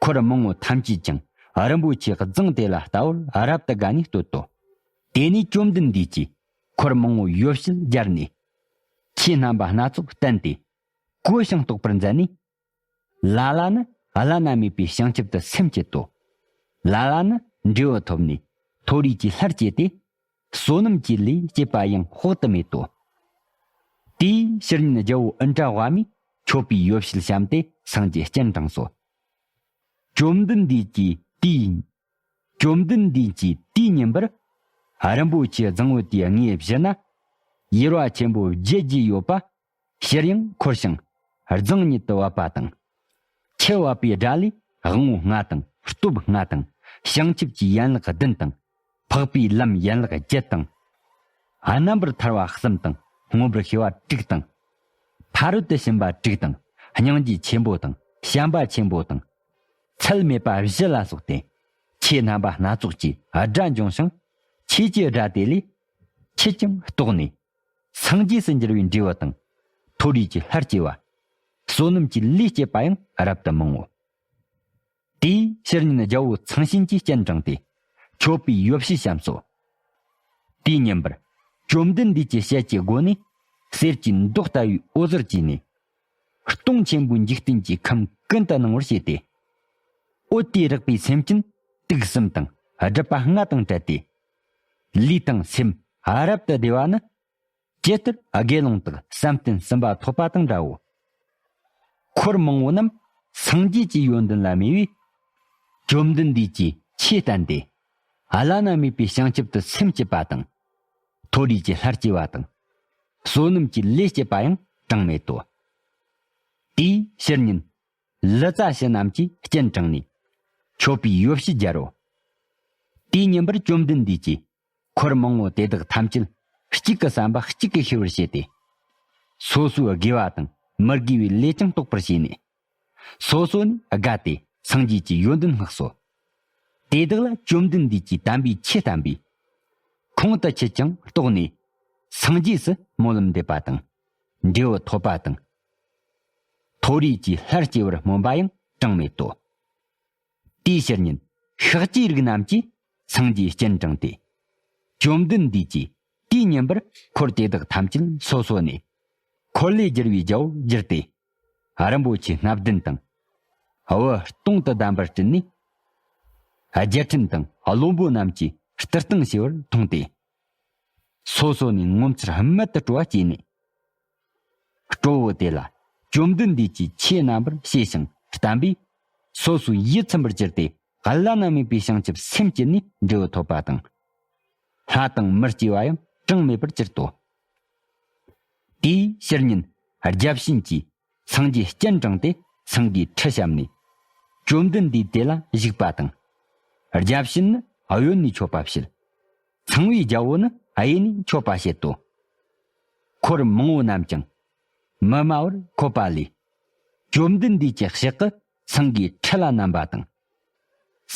འཁོར་མང་པོ་ཐམས་ཅད་ཀྱང་རིན་པོ་ཆེའི་རྫིང་དེ་ལ་ལྟ་བར་རབ་ཏུ་དགའ་ནས་བསྟོད་དོ། དེ་ནས་བཅོམ་ལྡན་འདས་ཀྱིས་འཁོར་མང་པོ་ཡོ་བྱད་སྦྱར་ནས། ཆོས་རྣམ་པ་སྣ་ཚོགས་བསྟན་ཏེ། གོ་ཞིང་རྟོགས་པར་མཛད་ནས། ལ་ལ་ནི་བླ་ན་མེད་པའི་བྱང་ཆུབ་ཏུ་སེམས་བསྐྱེད་དོ། ལ་ལ་ནི་འབྲས་བུ་ཐོབ་ནས་མཐོ་རིས་ཀྱི་ལྷར་སྐྱེས་ཏེ། བསོད་ནམས་ཀྱི་ལས་བྱེད་པ་ཡང་དཔག་ཏུ་མེད་དོ། དེའི་ཕྱི་ཉིན་རྒྱལ་པོ་ཨིནྡྲ་བྷཱུ་མིས་མཆོད་པའི་ཡོ་བྱད་བཤམས་ཏེ་སངས་རྒྱས་སྤྱན་དྲངས་སོ། བཅོམ་ལྡན་འདས་ཀྱིས་དེའི། བཅོམ་ལྡན་འདས་ཀྱིས་དེའི་ཉིན་པར། རིན་པོ་ཆེའི་རྫིང་བུ་དེའི་ངོས་བཞི་ན། ཡེར་བ་ཆེན་པོ་བརྒྱད་བརྒྱད་ཡོད་པ། ཕྱིར་ཡང་འཁོར་ཞིང་རྫིང་ཉིད་དུ་བབས་པ་དང་། ཆུ་བབས་པའི་སྒྲ་ལས་དབང་པོ་ལྔ་དང་སྟོབས་ལྔ་དང་བྱང་ཆུབ་ཀྱི་ཡན་ལག་བདུན་དང་འཕགས་པའི་ལམ་ཡན་ལག་བརྒྱད་དང་། རྣམ་པར་ཐར་བ་གསུམ་དང་མངོན་པར་ཤེས་པ་དྲུག་དང་། ཕ་རོལ་ཏུ་ཕྱིན་པ་དྲུག་དང་སྙིང་རྗེ་ཆེན་པོ་དང་བྱམས་པ་ཆེན་པོ་དང་། ཚད་མེད་པ་བཞི་ལ་སོགས་ཏེ། ཆོས་རྣམ་པ་སྣ་ཚོགས་ཀྱི་སྒྲ་འབྱུང་ཞིང་། ཆོས་ཀྱི་སྒྲ་དེ་ལས་ཆུ་ཀྱང་དཀྲོགས་ནས། སངས་རྒྱས་སུ་འགྱུར་བའི་འབྲས་བུ་དང་། མཐོ་རིས་ཀྱི་ལྷར་སྐྱེ་བ། བསོད་ནམས་ཀྱི་ལས་བསྐྱེད་པ་ཡང་རབ་ཏུ་མང་ངོ་། དེའི་ཕྱིར་ཉིན་རྒྱལ་པོ་ཚངས་ཞིན་གྱིས་སྤྱན་དྲངས་ཏེ། མཆོད་པའི་ཡོ་བྱད་བཤམས་སོ། དེའི་ཉིན་པར། བཅོམ་ལྡན་འདས་ཀྱི་ཞལ་གྱི་སྒོ་ནས། གསེར་གྱི་མདོག་ལྟ་བུའི་འོད་ཟེར་གྱིས་ནི། སྟོང་ཆེན་པོའི་འཇིག་རྟེན་གྱི་ཁམས་ཀུན་ཏུ་སྣང་བར་བྱས་ཏེ། འོད་དེས་རེག་པའི་སེམས་ཅན་དུག་གསུམ་དང་སྒྲིབ་པ་ལྔ་དང་བྲལ་ཏེ། ལུས་དང་སེམས་རབ་ཏུ་བདེ་བ་ནི། ཇི་ལྟར་དགེ་སློང་དག་བསམ་གཏན་གསུམ་པ་ཐོབ་པ་དང་འདྲའོ། འཁོར་མང་པོ་རྣམས་སངས་རྒྱས་ཀྱི་ཡོན་ཏན་ལ་མོས་པས། བཅོམ་ལྡན་འདས་ཀྱིས་ དེ་བསྟན་ཏེ། བླ་ན་མེད་པའི་བྱང་ཆུབ་ཏུ་སེམས་བསྐྱེད་པ་དང་། མཐོ་རིས་ཀྱི་ལྷར་བསྐྱེད་པ་དང་། བསོད་ནམས་ཀྱི་ལས་བསྐྱེད་པ་ཡང་གྲངས་མེད་དོ། དེའི་ཕྱིར་ཉིན། ལི་ཙཱ་བྱི་རྣམས་ཀྱིས་སྤྱན་དྲངས་ནས། མཆོད་པའི་ཡོ་བྱད་སྦྱར་རོ། དེའི་ཉིན་པར་བཅོམ་ལྡན་འདས་ཀྱིས། འཁོར་མང་པོ་དེ་དག་ཐམས་ཅད་གཅིག་གི་བསམ་པ་གཅིག་གིས་ཤེས་པར་བྱས་ཏེ། སོ་སོའི་དགེ་བ་དང་མི་དགེ་བའི་ལས་ཀྱང་རྟོགས་པར་བྱས་ནས། སོ་སོ་ནས་དགའ་སྟེ་སངས་རྒྱས་ཀྱི་ཡོན་ཏན་བསྔགས་སོ། དེ་དག་ལ་བཅོམ་ལྡན་འདས་ཀྱིས་དམ་པའི་ཆོས་བསྟན་པས། ཁོང་དུ་ཆུད་ཅིང་རྟོགས་ནས། སངས་རྒྱས་སུ་སྨོན་ལམ་འདེབས་པ་དང་། འབྲས་བུ་ཐོབ་པ་དང་། མཐོ་རིས་ཀྱི་ལྷར་སྐྱེ་བར་སྨོན་པ་ཡང་གྲངས་མེད་དོ། དེའི་ཕྱིར་ཉིན། ཤཱཀྱའི་རིགས་རྣམས་ཀྱིས་སངས་རྒྱས་སྤྱན་དྲངས་ཏེ། བཅོམ་ལྡན་འདས་ཀྱིས་དེའི་ཉིན་པར་འཁོར་དེ་དག་ཐམས་ཅད་སོ་སོ་ནས། འཁོར་ལོས་སྒྱུར་བའི་རྒྱལ་པོར་གྱུར་ཏེ། རིན་པོ་ཆེ་སྣ་བདུན་དང་། བུ་སྟོང་དུ་བསྡམས་པར་སྤྲུལ་ནས། རྒྱལ་ཕྲན་དང་བློན་པོ་རྣམས་ཀྱིས་བསྟི་སྟང་བྱས་པར་མཐོང་སྟེ། སོ་སོ་ནས་ངོ་མཚར་རྨད་དུ་སྤྲོ་བ་སྐྱེས་ནས། སྤྲོ་བོ་དེ་ལ་བཅོམ་ལྡན་འདས་ཀྱིས་ཆོས་རྣམ་པར་ཤེས་ཤིང་བསྟན་པས། སོ་སོའི་ཡིད་ཚིམ་པར་གྱུར་ཏེ། བླ་ན་མེད་པའི་བྱང་ཆུབ་སེམས་བསྐྱེད་ནས་འབྲས་བུ་ཐོབ་པ་དང་། ལྷ་དང་མིར་སྐྱེ་བ་ཡང་གྲངས་མེད་པར་གྱུར་ཏོ། དེའི་ཕྱིར་ཉིན། བརྒྱ་བྱིན་གྱིས་སངས་རྒྱས་སྤྱན་དྲངས་ཏེ། སེང་གེའི་ཁྲི་བཤམས་ནས། བཅོམ་ལྡན་འདས་དེ་ལ་བཞུགས་པ་དང་། བརྒྱ་བྱིན་ནི་གཡོན་ནས་མཆོད་པ་བྱེད། ཚངས་པའི་རྒྱལ་པོ་ནི་གཡས་ནས་མཆོད་པ་བྱེད་དོ། འཁོར་མང་པོ་རྣམས་ཀྱང་མི་སྨྲ་བར་འཁོད་པ་ལས། བཅོམ་ལྡན་འདས་ཀྱི་ཕྱག་གིས་སེང་གེའི་ཁྲི་ལ་བསྣམས་པ་དང་།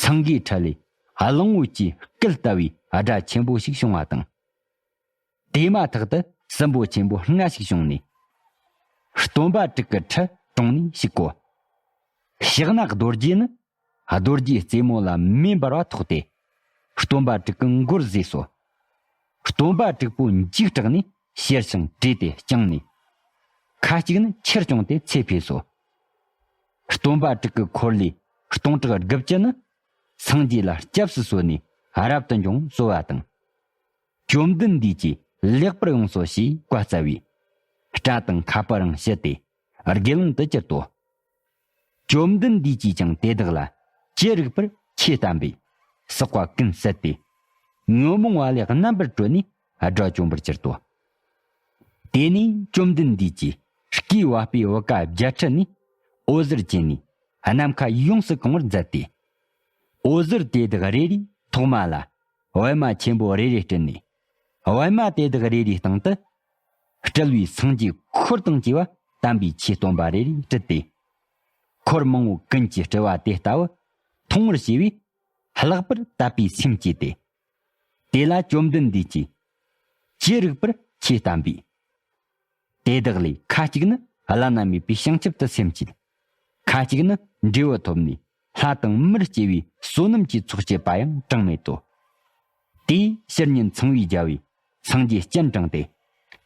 སེང་གེའི་ཁྲི་ལས་གླང་པོ་ཆེའི་སྐད་ལྟ་བུའི་སྒྲ་ཆེན་པོ་ཞིག་བྱུང་བ་དང་། དེ་མ་ཐག་ཏུ་སྲིན་པོ་ཆེན་པོ་ལྔ་ཞིག་བྱུང་ནས། སྟོན་པ་དྲུག་གི་ཁྲི་དྲུང་ནས་ཞིག་གོ། ཕྱག་ན་རྡོ་རྗེ་ནི། རྡོ་རྗེའི་རྩེ་མོ་ལ་མེ་འབར་བ་ཐོགས་ཏེ། སྟོན་པ་དྲུག་གི་མགོར་བཟེས་སོ། སྟོན་པ་དྲུག་པོ་འཇིགས་སྐྲག་ནས་གཤེར་ཞིང་བྲོས་ཏེ་བརྐྱངས་ནས། ཁ་ཅིག་ནི་ཆེར་བརྐྱངས་ཏེ་ཚེ་འཕོས་སོ། སྟོན་པ་དྲུག་གི་འཁོར་ལོའི་སྟོང་ཕྲག་དགུ་བཅུ་ནི། སངས་རྒྱས་ལ་སྐྱབས་སུ་གསོལ་ནས་རབ་ཏུ་འབྱུང་གསོལ་བ་དང་། བཅོམ་ལྡན་འདས་ཀྱིས་ལེགས་པར་ཡོངས་སོ་ཞེས་བཀའ་སྩལ་བས། སྐྲ་དང་ཁ་པར་རང་ཞུ་སྟེ་དགེ་སློང་དུ་གྱུར་ཏོ། བཅོམ་ལྡན་འདས་ཀྱིས་ཀྱང་དེ་དག་ལ་ཅི་རིགས་པར་ཆོས་བསྟན་པས་བསགས་པ་ཀུན་ཟད་དེ། ཉོན་མོངས་པ་ལས་རྣམ་པར་གྲོལ་ནས་དགྲ་བཅོམ་པར་གྱུར་ཏོ། དེ་ནས་བཅོམ་ལྡན་འདས་ཀྱིས་སྐུའི་བ་སྤུའི་བུ་ག་བརྒྱད་ཁྲིད་ནས་འོད་ཟེར་བྱིན་ནས་ནམ་མཁའ་ཡོངས་སུ་གང་བར་མཛད་དེ། འོད་ཟེར་དེ་དག་རེ་རེའི་ཐོག་མ་ལ། པད་མ་ཆེན་པོ་རེ་རེ་སྤྲུལ་ནས། པད་མ་དེ་དག་རེ་རེའི་སྟེང་དུ། སྤྲུལ་པའི་སངས་རྒྱས་འཁོར་དང་བཅས་པ་དམ་པའི་ཆོས་སྟོན་པ་རེ་རེ་སྤྲུལ་ཏེ། འཁོར་མང་པོ་ཀུན་གྱིས་སྤྲུལ་པ་དེ་ལྟ་བུ་མཐོང་བར་བྱས་པས། ལྷག་པར་དད་པའི་སེམས་བསྐྱེད་དེ། དེ་ལ་བཅོམ་ལྡན་འདས་ཀྱིས་ཅི་རིགས་པར་ཆོས་བསྟན་པས། དེ་དག་ལས་ཁ་ཅིག་ནི་བླ་ན་མེད་པའི་བྱང་ཆུབ་ཏུ་སེམས་བསྐྱེད། ཁ་ཅིག་ནི་འབྲས་བུ་ཐོབ་ནས་ལྷ་དང་མིར་སྐྱེ་བའི་བསོད་ནམས་ཀྱི་ཚོགས་བསྐྱེད་པ་ཡང་གྲངས་མེད་དོ། དེའི་ཕྱིར་ཉིན་ཚངས་པའི་རྒྱལ་པོས་སངས་རྒྱས་སྤྱན་དྲངས་ཏེ།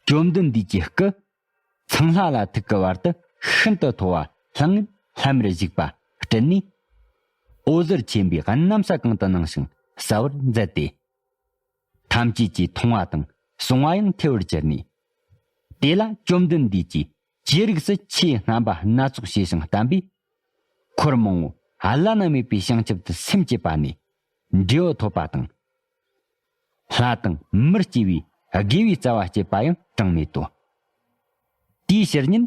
བཅོམ་ལྡན་འདས་ཀྱི་སྐུ་ཚངས་ལྷ་ལ་ཐུག་གི་བར་དུ་ཤིན་ཏུ་མཐོ་བ་ལྷང་ངེར་ལྷམ་མེར་བཞུགས་པ་སྤྲུལ་ནས། འོད་ཟེར་ཆེན་པོས་གནམ་ས་གང་དུ་སྣང་ཞིང་གསལ་བར་མཛད་དེ། ཐམས་ཅད་ཀྱིས་མཐོང་བ་དང་གསུང་བ་ཡང་ཐོས་པར་གྱུར་ནས། དེ་ལ་བཅོམ་ལྡན་འདས་ཀྱིས་ཅི་རིགས་སུ་ཆོས་རྣམ་པ་སྣ་ཚོགས་ཤེས་ཤིང་བསྟན་པས། འཁོར་མང་པོ་བླ་ན་མེད་པའི་བྱང་ཆུབ་ཏུ་སེམས་བསྐྱེད་པ་ནས་འབྲས་བུ་ཐོབ་པ་དང་། ལྷ་དང་མིར་སྐྱེ་བའི་དགེ་བའི་རྩ་བ་བསྐྱེད་པ་ཡང་གྲངས་མེད་དོ། དེའི་ཕྱིར་ཉིན་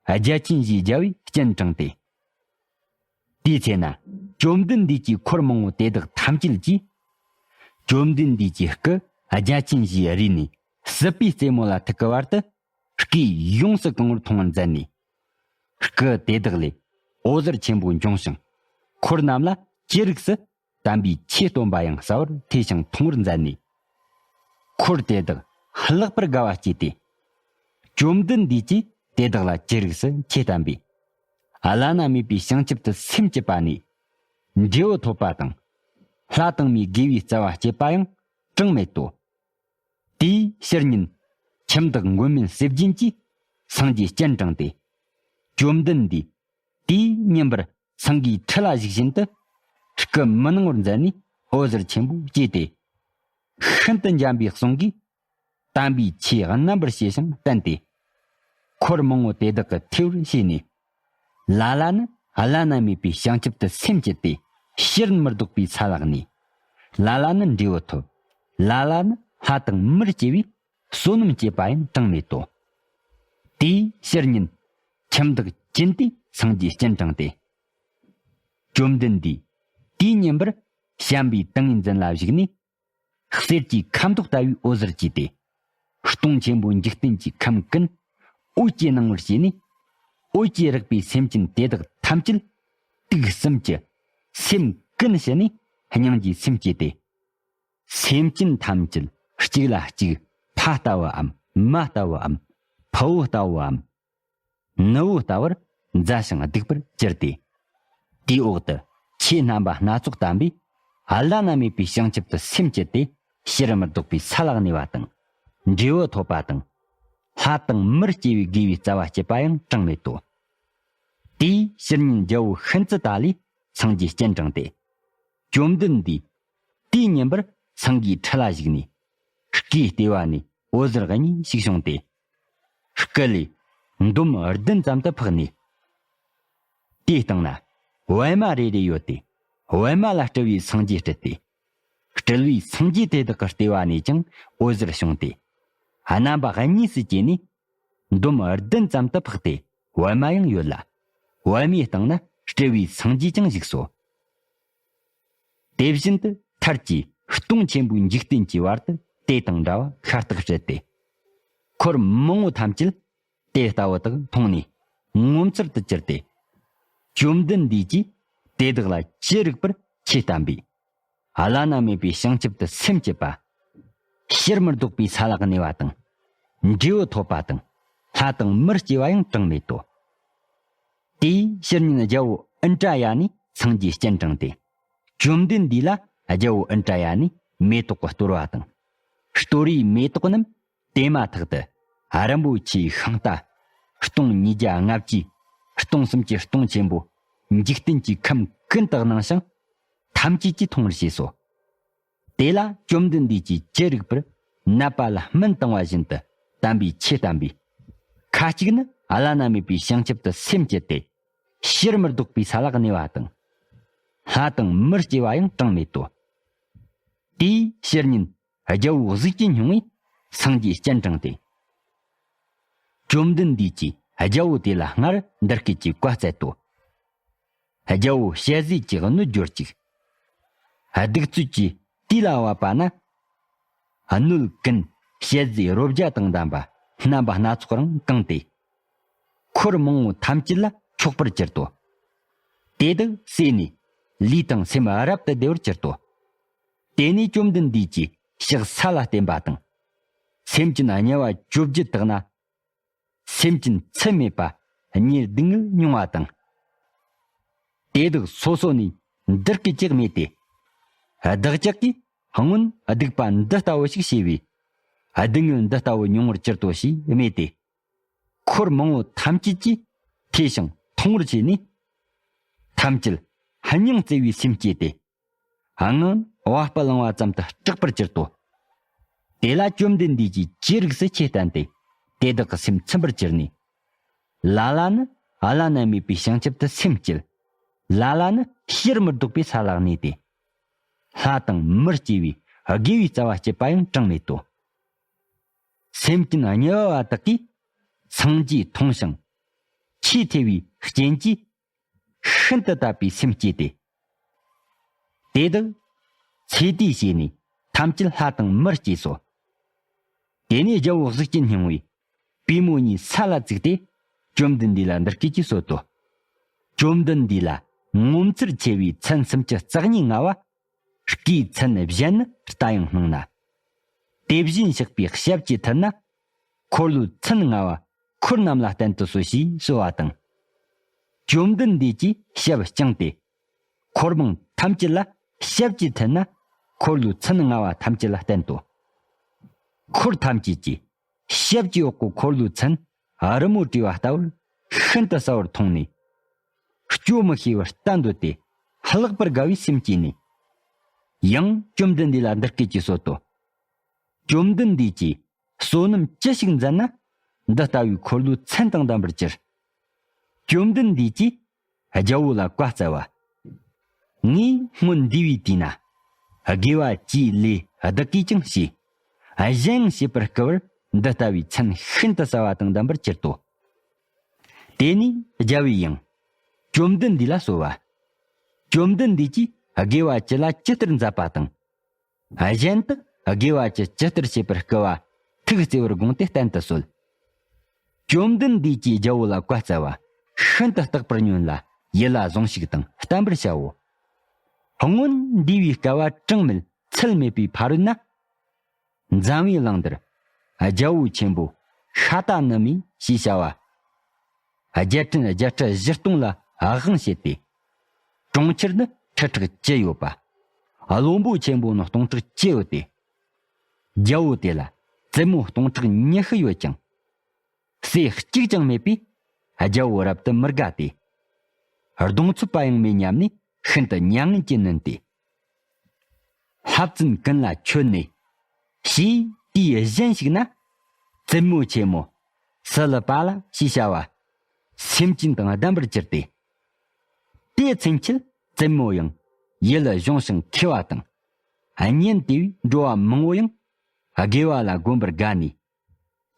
བརྒྱ་བྱིན་ཞེས་བྱ་བས་སྤྱན་དྲངས་ཏེ། དེའི་ཚེ་ན་བཅོམ་ལྡན་འདས་ཀྱིས་འཁོར་མང་པོ་དེ་དག་ཐམས་ཅད་ཀྱིས། བཅོམ་ལྡན་འདས་ཀྱི་སྐུ་བརྒྱ་བྱིན་ཞེས་རིག་ནས་སྲིད་པའི་རྩེ་མོ་ལ་ཐུག་གི་བར་དུ། སྐུས་ཡོངས་སུ་གང་བར་མཐོང་བར་མཛད་ནས། སྐུ་དེ་དག་ལས་འོད་ཟེར་ཆེན་པོ་འབྱུང་ཞིང་། འཁོར་རྣམས་ལ་ཅི་རིགས་སུ་དམ་པའི་ཆོས་སྟོན་པ་ཡང་གསལ་བར་ཐོས་ཤིང་མཐོང་བར་མཛད་ནས། འཁོར་དེ་དག་ལེགས་པར་དགའ་བ་སྐྱེས་ཏེ། བཅོམ་ལྡན་འདས་ཀྱིས་དེ་དག་ལ་ཅི་རིགས་སུ་ཆོས་བསྟན་པས། བླ་ན་མེད་པའི་བྱང་ཆུབ་ཏུ་སེམས་བསྐྱེད་པ་ནས་འབྲས་བུ་ཐོབ་པ་དང་། ལྷ་དང་མིའི་དགེ་བའི་རྩ་བ་བསྐྱེད་པ་ཡང་གྲངས་མེད་དོ། དེའི་ཕྱིར་ཉིན་ཁྱིམ་བདག་མགོན་མེད་ཟས་སྦྱིན་གྱིས་སངས་རྒྱས་སྤྱན་དྲངས་ཏེ། བཅོམ་ལྡན་འདས་དེའི་ཉིན་པར་སེང་གེའི་ཁྲི་ལ་བཞུགས་བཞིན་དུ་སྐུ་མི་སྣང་བར་མཛད་ནས་འོད་ཟེར་ཆེན་པོ་བཀྱེས་ཏེ། ཤིན་ཏུ་འཇམ་པའི་གསུང་གིས་དམ་པའི་ཆོས་རྣམ་པར་ཤེས་ཤིང་བསྟན་ཏེ། འཁོར་མང་པོ་དེ་དག་གིས་ཐོས་པར་བྱས་ནས། ལ་ལ་ནི་བླ་ན་མེད་པའི་བྱང་ཆུབ་ཏུ་སེམས་བསྐྱེད་དེ་ཕྱིར་མི་ལྡོག་པའི་ས་ལ་གནས། ལ་ལ་ནི་འབྲས་བུ་ཐོབ། ལ་ལ་ནི་ལྷ་དང་མིར་སྐྱེ་བའི་བསོད་ནམས་སྐྱེས་པ་ཡང་གྲངས་མེད་དོ། དེའི་ཕྱིར་ཉིད་ཁྱིམ་བདག་ཀྱིན་ཏེ་སངས་རྒྱས་སྤྱན་དྲངས་ཏེ། བཅོམ་ལྡན་འདས་དུས་མཉམ་པར་བྱམས་པའི་ཏིང་ངེ་འཛིན་ལ་བཞུགས་ནས། གསེར་གྱི་ཁ་མདོག་ལྟ་བུའི་འོད་ཟེར་བཀྱེས་ཏེ། སྟོང་ཆེན་པོའི་འཇིག་རྟེན་གྱི་ཁམས་ཀུན་འོད་ཀྱིས་སྣང་བར་བྱས་ནས། འོད་ཀྱིས་རེག་པའི་སེམས་ཅན་དེ་དག་ཐམས་ཅད་དུག་གསུམ་གྱི་སེམས་ཀུན་ཞི་ནས་སྙིང་རྗེའི་སེམས་བསྐྱེད་དེ། སེམས་ཅན་ཐམས་ཅད་གཅིག་ལ་གཅིག་ཕ་ལྟ་བུའམ་མ་ལྟ་བུའམ་ཕུ་བོ་ལྟ་བུའམ། ནུ་བོ་ལྟ་བུར་མཛའ་ཞིང་སྡུག་པར་གྱུར་ཏེ། དེའི་འོག་ཏུ་ཆོས་རྣམ་པ་སྣ་ཚོགས་དམ་པས་བླ་ན་མེད་པའི་བྱང་ཆུབ་ཏུ་སེམས་བསྐྱེད་དེ། ཕྱིར་མི་ལྡོག་པའི་ས་ལ་གནས་པ་དང་། འབྲས་བུ་ཐོབ་པ་དང་། ལྷ་དང་མིར་སྐྱེ་བའི་དགེ་བའི་རྩ་བ་བསྐྱེད་པ་ཡང་གྲངས་མེད་དོ། དེའི་ཕྱིར་ཉིད་རྒྱལ་པོ་ཤིན་ཙི་ཏཱ་ལས་སངས་རྒྱས་སྤྱན་དྲངས་ཏེ། བཅོམ་ལྡན་འདས་དུས་མཉམ་པར་སེང་གེའི་ཁྲི་ལ་བཞུགས་ནས། སྐུའི་ལྟེ་བ་ནས་འོད་ཟེར་གཉིས་ཤིག་བྱུང་སྟེ། སྐུ་ལས་འདོམ་བདུན་ཙམ་དུ་འཕགས་ནས། དེའི་སྟེང་ན་པད་མ་རེ་རེ་ཡོད་དེ། པད་མ་ལ་སྤྲུལ་པའི་སངས་རྒྱས་སྤྲུལ་ཏེ། སྤྲུལ་པའི་སངས་རྒྱས་དེ་དག་གི་ལྟེ་བ་ནས་ཀྱང་འོད་ཟེར་བྱུང་སྟེ། རྣམ་པ་གཉིས་སུ་གྱེས་ནས། འདོམ་བདུན་ཙམ་དུ་འཕགས་ཏེ་པད་མ་ཡང་ཡོད་ལ། པད་མའི་སྟེང་ན་སྤྲུལ་པའི་སངས་རྒྱས་ཀྱང་བཞུགས་སོ། དེ་བཞིན་དུ་མཐར་གྱིས་སྟོང་ཆེན་པོའི་འཇིག་རྟེན་གྱི་བར་དུ་དེ་དང་འདྲ་བ་ཤ་སྟག་སྤྲད་དེ། འཁོར་མང་པོ་ཐམས་ཅད་དེ་ལྟ་བུ་དག་མཐོང་ནས་ངོ་མཚར་དུ་གྱུར་ཏེ། བཅོམ་ལྡན་འདས་ཀྱིས་དེ་དག་ལ་ཅི་རིགས་པར་ཆོས་བསྟན་པས། བླ་ན་མེད་པའི་བྱང་ཆུབ་ཏུ་སེམས་བསྐྱེད་པ། ཕྱིར་མི་ལྡོག་པའི་ས་ལ་གནས་པ་དང་། འབྲས་བུ་ཐོབ་པ་དང་། ལྷ་དང་མིར་སྐྱེ་བ་ཡང་གྲངས་མེད་དོ། དེའི་ཕྱིར་ཉིད་རྒྱལ་པོ་ཨིནྡྲ་ཡ་ནས་སངས་རྒྱས་སྤྱན་དྲངས་ཏེ། བཅོམ་ལྡན་འདས་ལ་རྒྱལ་པོ་ཨིནྡྲ་ཡ་ནས་མེ་ཏོག་གི་གཏོར་བ་དང་། གཏོར་བའི་མེ་ཏོག་རྣམས་དེ་མ་ཐག་ཏུ་རིན་པོ་ཆེའི་ཤིང་རྟ་སྟོང་ཉིས་བརྒྱ་ལྔ་བཅུའི་སྟོང་གསུམ་གྱི་སྟོང་ཆེན་པོ་འཇིག་རྟེན་གྱི་ཁམས་ཀུན་དུ་སྣང་ཞིང་། ཐམས་ཅད་ཀྱིས་མཐོང་བར་བྱས་སོ། དེ་ལ་བཅོམ་ལྡན་འདས་ཀྱིས་ཅི་རིགས་པར་ནད་པ་ལ་སྨན་བཏང་བ་བཞིན་དུ་དམ་པའི་ཆོས་བསྟན་པས། ཁ་ཅིག་ནི་བླ་ན་མེད་པའི་བྱང་ཆུབ་ཏུ་སེམས་བསྐྱེད་དེ། ཕྱིར་མི་ལྡོག་པའི་ས་ལ་གནས་པ་དང་། ལྷ་དང་མིར་སྐྱེ་བ་ཡང་གྲངས་མེད་དོ། དེའི་ཕྱིར་ཉིད་རྒྱལ་པོ་གཟུགས་ཅན་སྙིང་པོས་སངས་རྒྱས་སྤྱན་དྲངས་ཏེ། བཅོམ་ལྡན་འདས་ཀྱིས་རྒྱལ་པོ་དེ་ལ་སྔར་འདི་སྐད་ཅེས་བཀའ་སྩལ་ཏོ། རྒྱལ་པོ་ཞལ་ཟས་ཀྱིས་སྣོད་གྱུར་ཅིག། གདུག་རྩུབ་ཀྱི་དུས་ལ་བབ་པ་ན། སྣོད་ཀུན་ཞལ་ཟས་རོ་བརྒྱ་དང་ལྡན་པ་རྣམ་པ་སྣ་ཚོགས་རང་གང་སྟེ། འཁོར་མང་པོ་ཐམས་ཅད་ལ་འཁྱོག་པར་གྱུར་ཏོ། དེ་དག་ཟོས་ནས་ལུས་དང་སེམས་རབ་ཏུ་བདེ་བར་གྱུར་ཏོ། དེ་ནས་བཅོམ་ལྡན་འདས་ཀྱིས་ཕྱག་འཚལ་ལ་བརྟེན་པ་དང་། སེམས་ཅན་དམྱལ་བ་བཅོ་བརྒྱད་དག་ན། སེམས་ཅན་ཚད་མེད་པ་གཉིད་སྡུག་བསྔལ་མྱོང་བ་དང་། དེ་དག་སོ་སོ་ནས་འདི་སྐད་ཅེས་སྨྲས་ཏེ། བདག་ཅག་གིས་སྔོན་སྡིག་པ་འདི་ལྟ་བུ་ཞིག་བྱས་པས། སྡུག་བསྔལ་འདི་ལྟ་བུ་མྱོང་བར་གྱུར་ཏོ་ཞེས་སྨྲས་ཏེ། འཁོར་མང་པོ་ཐམས་ཅད་ཀྱིས་ཐོས་ཤིང་མཐོང་བར་བྱས་ནས། ཐམས་ཅད་སྙིང་བརྩེ་བའི་སེམས་སྐྱེས་ཏེ། སྔོན་བ་སྤུ་ལངས་པ་ཙམ་དུ་སྐྲག་པར་གྱུར་ཏོ། དེ་ལ་བཅོམ་ལྡན་འདས་ཀྱིས་ཅི་རིགས་སུ་ཆོས་བསྟན་ཏེ། དེ་དག་གི་སེམས་ཚིམ་པར་གྱུར་ནས། ལ་ལ་ནི་བླ་ན་མེད་པའི་བྱང་ཆུབ་ཏུ་སེམས་བསྐྱེད། ལ་ལ་ནི་ཕྱིར་མི་ལྡོག་པའི་ས་ལ་གནས་ཏེ། ལྷ་དང་མིར་སྐྱེ་བའི་དགེ་བའི་རྩ་བ་བསྐྱེད་པ་ཡང་གྲངས་མེད་དོ། སེམས་ཅན་དམྱལ་བ་དག་གིས་སངས་རྒྱས་མཐོང་ཞིང་། ཆེས་ཐལ་བའི་རྐྱེན་གྱིས་ཤིན་ཏུ་དད་པའི་སེམས་སྐྱེས་ཏེ། དེ་དག་ཚེ་དུས་བྱས་ནས་ཐམས་ཅད་ལྷ་དང་མིར་སྐྱེས་སོ། དེ་ནས་རྒྱལ་པོ་གཟུགས་ཅན་སྙིང་པོས་པུས་མོ་གཉིས་ས་ལ་བཙུགས་ཏེ། བཅོམ་ལྡན་འདས་ལ་འདི་སྐད་ཅེས་གསོལ་ཏོ། བཅོམ་ལྡན་འདས་ལ་ངོ་མཚར་ཆེ་བའི་མཚན་སུམ་ཅུ་རྩ་གཉིས་མངའ་བ། སྐུའི་མཚན་གཞན་ནི་ལྟ་ཡང་སྣང་ན། དེ་བཞིན་གཤེགས་པའི་ཞབས་ཀྱི་མཐིལ་ན། འཁོར་ལོའི་མཚན་མངའ་བ་འཁོར་རྣམས་ལ་བསྟན་དུ་གསོལ་ཞེས་གསོལ་བ་དང་། བཅོམ་ལྡན་འདས་ཀྱིས་ཞབས་བརྐྱངས་ཏེ། འཁོར་མང་ཐམས་ཅད་ལ་ཞབས་ཀྱི་མཐིལ་ན་འཁོར་ལོའི་མཚན་མངའ་བ་ཐམས་ཅད་ལ་བསྟན་ཏོ། འཁོར་ཐམས་ཅད་ཀྱིས་ཞབས་ཀྱི་འོག་གི་འཁོར་ལོའི་མཚན་རི་མོ་བྲིས་པ་ལྟ་བུར་ཤིན་ཏུ་གསལ་བར་མཐོང་ནས། སྐྱོ་མི་ཤེས་པར་བལྟ་འདོད་དེ་ལྷག་པར་དགའ་བའི་སེམས་སྐྱེས་ནས། ཡང་བཅོམ་ལྡན་འདས་ལ་འདི་སྐད་ཅེས་གསོལ་ཏོ། བཅོམ་ལྡན་འདས་ཀྱིས་བསོད་ནམས་ཅི་ཞིག་མཛད་ན་འདི་ལྟ་བུའི་འཁོར་ལོའི་མཚན་དང་ལྡན་པར་གྱུར། བཅོམ་ལྡན་འདས་ཀྱིས་རྒྱལ་པོ་ལ་བཀའ་སྩལ་པ། ངས་སྔོན་འདས་པའི་དུས་ན། དགེ་བ་བཅས་ལས་བདག་གིས་ཀྱང་བྱས། གཞན་ཡང་བྱེད་པར་དཀའ་བར་འདི་ལྟ་བུའི་མཚན་ཤིན་ཏུ་གསལ་བ་དང་ལྡན་པར་གྱུར་ཏོ། དེ་ནས་རྒྱལ་བོས་ཡང་བཅོམ་ལྡན་འདས་ལ་གསོལ་བ། བཅོམ་ལྡན་འདས་ཀྱིས་དགེ་བ་ཅི་ལ་ཇི་ལྟར་མཛད་པ་དང་། གཞན་དག་དགེ་བ་ཅི་ཇི་ལྟར་བྱེད་པར་བསྐུལ་བ་ཐུགས་བརྩེ་བར་དགོངས་ཏེ་བསྟན་དུ་གསོལ། བཅོམ་ལྡན་འདས་ཀྱིས་རྒྱལ་བོ་ལ་བཀའ་སྩལ་བ་ཤིན་ཏུ་རྟག་པར་ཉོན་ལ། ཡིད་ལ་བཟུང་ཞིག་དང་བསྟན་པར་བྱའོ། སྔོན་འདས་པའི་བསྐལ་བ་གྲངས་མེད་ཚད་མེད་པའི་ཕ་རོལ་ན། འཛམ་བུའི་གླིང་འདིར་རྒྱལ་བོ་ཆེན་པོ་ཤ་ཏ་ནུ་མི་ཞེས་བྱ་བ། རྒྱལ་ཕྲན་བརྒྱ་ཁྲི་བཞི་སྟོང་ལ་དབང་བྱེད་དེ། གྲོང་ཁྱེར་ནི་ཁྲི་ཕྲག་བཅུ་ཡོད་པ། བློན་པོ་ཆེན་པོ་ནི་སྟོང་ཕྲག་བཅུ་ཡོད་དེ། རྒྱལ་བོ་དེ་ལ་བཙུན་མོ་སྟོང་ཕྲག་ཉི་ཤུ་ཡོད་ཅིང་། སྲས་གཅིག་ཀྱང་མེད་པས་རྒྱལ་བོ་རབ་ཏུ་མི་དགའ་སྟེ། གདོང་འཚུབ་པ་ཡང་མེད་སྙམ་ནས་ཤིན་ཏུ་མྱ་ངན་གྱིས་ནོན་ཏེ། ལྷ་བཙུན་ཀུན་ལ་མཆོད་ནས། ཞེས་དུས་གཞན་ཞིག་ན། བཙུན་མོ་ཆེན་མོ་སི་ལི་པ་ལ་ཞེས་བྱ་བ། སེམས་ཅན་དང་ལྡན་པར་གྱུར་ཏེ། དེའི་ཚུན་ཆད་བཙུན་མོ་ཡང་ཡིད་ལ་གཞུང་ཞིང་མཁས་པ་དང་། གཉེན་དེ་བས་འགྲོ་བ་མང་བོ་ཡང་དགེ་བ་ལ་བསྒོམ་པར་དགའ་ནས།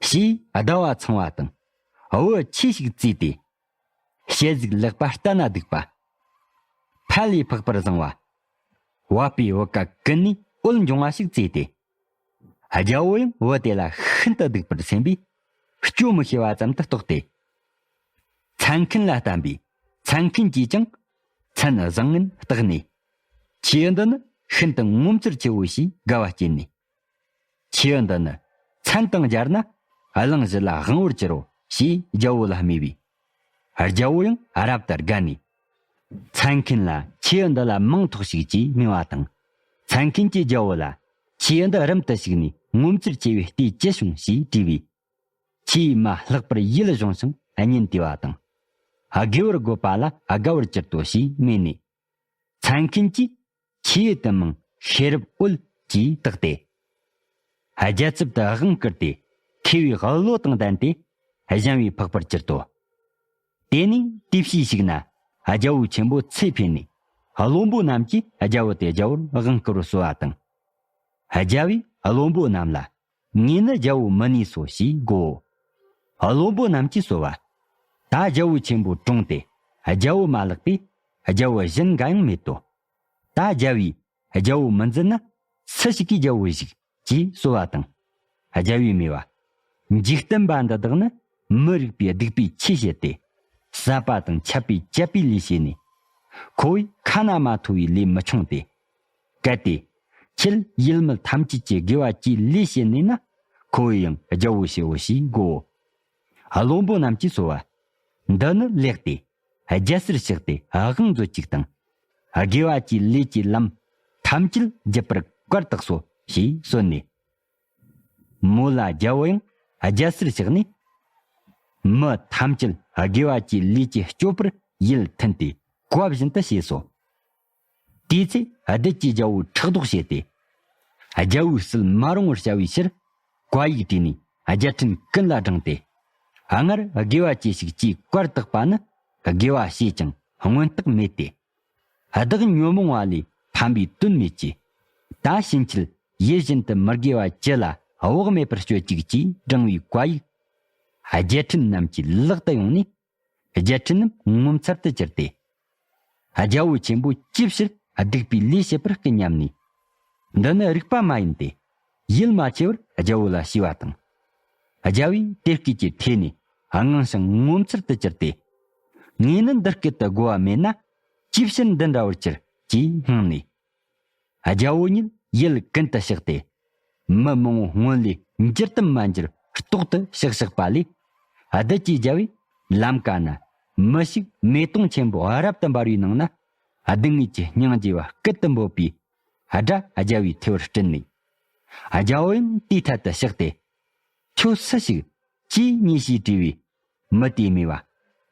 ཞེས་ཟླ་བ་ཚང་བ་དང་བུ་ཆོས་ཤིག་བཙས་ཏེ། ཞལ་གཟིགས་ལེགས་པ་ལྟ་ན་སྡུག་པ། ཕལ་ལས་འཕགས་པར་བཟང་བ། བ་སྤུའི་བུ་ག་ཀུན་ནས་འོད་འབྱུང་བ་ཞིག་བཙས་ཏེ། རྒྱལ་བོ་ཡང་བུ་དེ་ལ་ཤིན་ཏུ་སྡུག་པར་སེམས་པས་སྐྱོ་མི་ཤེས་པ་ཙམ་དུ་རྟོགས་ཏེ། མཚན་མཁན་ལ་བསྟན་པས་མཚན་མཁན་གྱིས་ཀྱང་མཚན་བཟང་ངན་བརྟགས་ནས། ཁྱེའུ་འདི་ནི་ཤིན་ཏུ་ངོ་མཚར་ཆེ་བོ་ཞེས་དགའ་བ་སྐྱེས་ནས། ཁྱེའུ་འདི་ནི་མཚན་དང་སྦྱར་ན་གླིང་བཞི་ལ་དབང་བོར་གྱུར་རོ་ཞེས་རྒྱལ་བོ་ལ་སྨྲས་པས། རྒྱལ་བོ་ཡང་རབ་ཏུ་དགའ་ནས། མཚན་མཁན་ལ་ཁྱེའུ་འདི་ལ་མིང་ཐོགས་ཤིག་ཅེས་སྨྲས་པ་དང་། མཚན་མཁན་གྱིས་རྒྱལ་བོ་ལ་ཁྱེའུ་འདི་རུམ་དུ་ཞུགས་ནས་ངོ་མཚར་ཆེ་བའི་ལྟས་ཅི་བྱུང་ཞེས་དྲིས་པས། ཁྱེའུའི་མ་ལྷག་པར་ཡིད་གཞུང་ཞིང་གཉེན་དུ་བ་དང་། དགེ་བར་བགོད་པ་ལ་དགའ་བར་གྱུར་ཏོ་ཞེས་སྨྲས་ནས། མཚན་མཁན་གྱིས་ཁྱེའུ་དེ་མིང་ཤེས་རབ་འོད་ཅེས་བཏགས་ཏེ། རྒྱལ་ཚབ་ཏུ་དབང་བསྐུར་ཏེ་མཁས་པའི་བློ་དང་ལྡན་ཏེ་གཞན་བས་འཕགས་པར་གྱུར་ཏོ། དེ་ནས་དེ་ཕྱིས་ཤིག་ན་རྒྱལ་བོ་ཆེན་པོ་ཚེ་འཕོས་ནས་བློན་པོ་རྣམས་ཀྱིས་རྒྱལ་བོ་དེ་རྒྱལ་བོར་དབང་བསྐུར་རོ་གསོལ་བ་དང་། རྒྱལ་བོས་བློན་པོ་རྣམས་ལ། ངས་ནི་རྒྱལ་བོ་མི་ནུས་སོ་ཞེས་བསྒོའོ། བློན་པོ་རྣམས་ཀྱིས་གསོལ་བ། ད་རྒྱལ་བོ་ཆེན་པོ་གྲོངས་ཏེ་རྒྱལ་བོ་མ་ལགས་པས་རྒྱལ་བོ་གཞན་འགའ་ཡང་མེད་དོ། ད་རྒྱལ་བོས་རྒྱལ་བོ་མི་མཛད་ན་སུ་ཞིག་གིས་རྒྱལ་བོ་བཞུགས་ཅེས་གསོལ་བ་དང་། རྒྱལ་བོས་སྨྲས་པ། འཇིག་རྟེན་པ་འདི་དག་ནི་མི་རིགས་པའི་སྡིག་པའི་ཆོས་བྱེད་དེ། ཟད་པ་དང་ཆད་པའི་བཅད་པའི་ལས་བྱས་ནས། ཁོ་བོས་ཁ་ན་མ་ཐོ་བའི་ལས་མི་ཆུང་སྟེ། གལ་ཏེ་ཁྱེད་ཡུལ་མི་ཐམས་ཅད་ཀྱི་དགེ་བ་བཅས་ལས་བྱེད་ནུས་ན། ཁོ་བོས་ཡང་རྒྱལ་བོ་བྱེད་འོ་ཞེས་བསྒོའོ། བློན་པོ་རྣམས་ཀྱིས་གསོལ་བ། འདི་ནི་ལེགས་ཏེ། རྒྱལ་སྲིད་བཤགས་ཏེ་དབང་མཛོད་ཅིག་དང་། དགེ་བ་བཅས་ལས་ཀྱི་ལམ་ཐམས་ཅད་བརྒྱུད་པར་བཀར་བཏགས་སོ་ཞེས་གསོལ་ནས། མོད་ལ་རྒྱལ་བོ་ཡང་རྒྱལ་སྲིད་བཤགས་ནས། མི་ཐམས་ཅད་དགེ་བ་བཅས་ལས་ཀྱི་སྤྱོད་པར་ཡིད་མཐུན་ཏེ་བཀའ་བཞིན་དུ་བྱས་སོ། དེའི་ཚེ་བདུད་ཀྱིས་རྒྱལ་བོ་ཕྲག་དོག་བྱས་ཏེ། རྒྱལ་བོའི་སྲིད་མ་རུང་བར་བྱ་བའི་ཕྱིར་བཀའ་ཡིག་བྲིས་ནས་རྒྱལ་ཕྲན་ཀུན་ལ་བསྒྲངས་ཏེ། སྔར་དགེ་བ་ཅི་ཞིག་ཅེས་བཀར་བཏགས་པ་ནི་དགེ་བ་བྱས་ཀྱང་སྔོན་རྟགས་མེད་དེ། བདག་ཉོན་མོངས་པ་ལས་ཕམ་པའི་དོན་མེད་ཀྱི། ད་ཕྱིན་ཆད་ཡིད་བཞིན་དུ་མི་དགེ་བ་ཅི་ལ་བག་མེད་པར་སྤྱོད་ཅིག་ཅེས་བསྒྲངས་པའི་བཀའ་ཡིག་རྒྱལ་ཕྲན་རྣམས་ཀྱི་ལག་ཏུ་ཡོང་ནས། རྒྱལ་ཕྲན་རྣམས་ངོ་མཚར་དུ་གྱུར་ཏེ། རྒྱལ་བོ་ཆེན་པོ་ཅིའི་ཕྱིར་སྡིག་པའི་ལས་བྱེད་པར་སྐུ་སྙམ་ནས། འདི་ནི་རིག་པ་མ་ཡིན་ཏེ། ཡིད་མ་ཆེས་པར་རྒྱལ་བོ་ལ་ཞུས་པ་དང་། རྒྱལ་བོས་དེ་སྐད་ཀྱི་ཐོས་ནས་དངངས་ཤིང་ངོ་མཚར་དུ་གྱུར་ཏེ། ངས་ནི་འདི་སྐད་དུ་བསྒོ་བ་མེད་ན། ཅིའི་ཕྱིར་འདི་འདྲ་བར་གྱུར་ཅེས་སྙིང་ནས། རྒྱལ་བོ་ཉིད་ཡིད་ཀུན་ཏུ་བཤགས་ཏེ། མི་མང་བོ་སྔོན་ལས་འགྱུར་དམ་མ་འགྱུར་རྟོག་ཏུ་བཤགས་བཤགས་པ་ལས། བདུད་ཀྱི་རྒྱལ་བོས་ལམ་ཀ་ན་མི་ཞིག་མེ་དོང་ཆེན་པོ་རབ་ཏུ་འབར་བའི་ནང་ན་སྡུག་བསྔལ་གྱི་སྙིང་རྗེ་བ་སྐུལ་དུ་འབོད་པའི་སྒྲ་རྒྱལ་བོའི་ཐོས་པར་སྤྲད་ནས། རྒྱལ་བོ་ཡང་དེའི་ཐད་དུ་གཤེགས་ཏེ། ཁྱོད་སུ་ཞིག་ཅེས་ཉེ་ཞེས་དྲིས་པས། མི་དེས་སྨྲས་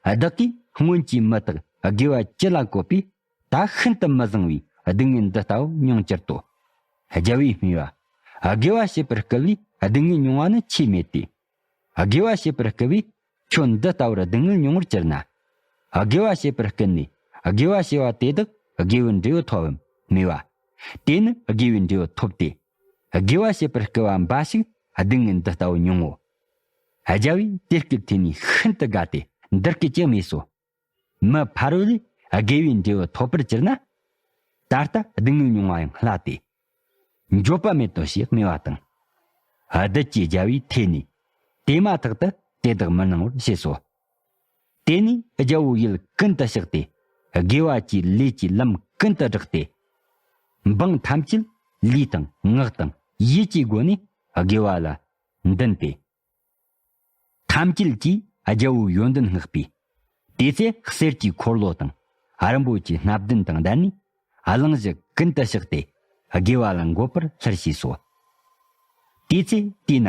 པ། བདག་གིས་སྔོན་གྱི་མི་དག་དགེ་བ་ཅི་ལ་བཀོད་པས་ད་ཤིན་ཏུ་མི་བཟང་བའི་སྡུག་བསྔལ་འདི་ལྟ་བུ་མྱོང་གྱུར་ཏོ། རྒྱལ་བས་སྨྲས་པ། དགེ་བ་བྱེད་པར་སྐུལ་བས་སྡུག་བསྔལ་མྱོང་བ་ནི་ཆོས་མེད་དེ། དགེ་བ་བྱེད་པར་སྐུལ་བས་ཁྱོད་འདི་ལྟ་བུར་སྡུག་བསྔལ་མྱོང་བར་གྱུར་ན། དགེ་བ་བྱེད་པར་སྐུལ་ནས་དགེ་བ་བྱས་པ་དེ་དག་དགེ་བའི་འབྲས་བུ་ཐོབ་བམ་སྨྲས་ དེ་ནི་དགེ་བའི་འབྲས་བུ་ཐོབ་སྟེ། དགེ་བ་བྱེད་པར་སྐུལ་བ་འབའ་ཞིག་སྡུག་བསྔལ་འདི་ལྟ་བུ་མྱོང་ངོ་། རྒྱལ་བོས་དེ་སྐད་ཐོས་ནས་ཤིན་ཏུ་དགའ་སྟེ་འདི་སྐད་ཅེས་སྨྲས་སོ། མི་ཕ་རོལ་ལས་དགེ་བའི་འབྲས་བུ་ཐོབ་པར་གྱུར་ན། ད་ལྟ་སྡུག་བསྔལ་མྱོང་བ་ཡང་ལྷ་སྟེ། འགྱོད་པ་མེད་དོ་ཞེས་སྨྲས་པ་དང་། བདུད་ཀྱི་རྒྱལ་བོས་ཐོས་ནས་དེ་མ་ཐག་ཏུ་དེ་དག་མི་སྣང་བར་བྱས་སོ། དེ་ནས་རྒྱལ་བོའི་ཡུལ་ཀུན་ཏུ་གཤེགས་ཏེ། དགེ་བ་གྱི་ལས་ཀྱི་ལམ་ཀུན་ཏུ་བསྒྲགས་ཏེ། འབངས་ཐམས་ཅད་ལུས་དང་ངག་དང་ཡིད་ཀྱི་སྒོ་ནས་དགེ་བ་ལ་འདུན་ཏེ། ཐམས་ཅད་ཀྱིས་རྒྱལ་བོའི་ཡོན་ཏན་བསྔགས་པས། དེ་ཚེ་གསེར་གྱི་འཁོར་ལོ་དང་། རིན་པོ་ཆེའི་སྣ་བདུན་དང་ལྡན་ནས། གླིང་བཞི་ཀུན་ཏུ་གཤེགས་ཏེ། དགེ་བ་ལ་འགོད་པར་སླུ་བྱས་སོ། དེ་ཚེ་དེ་ན།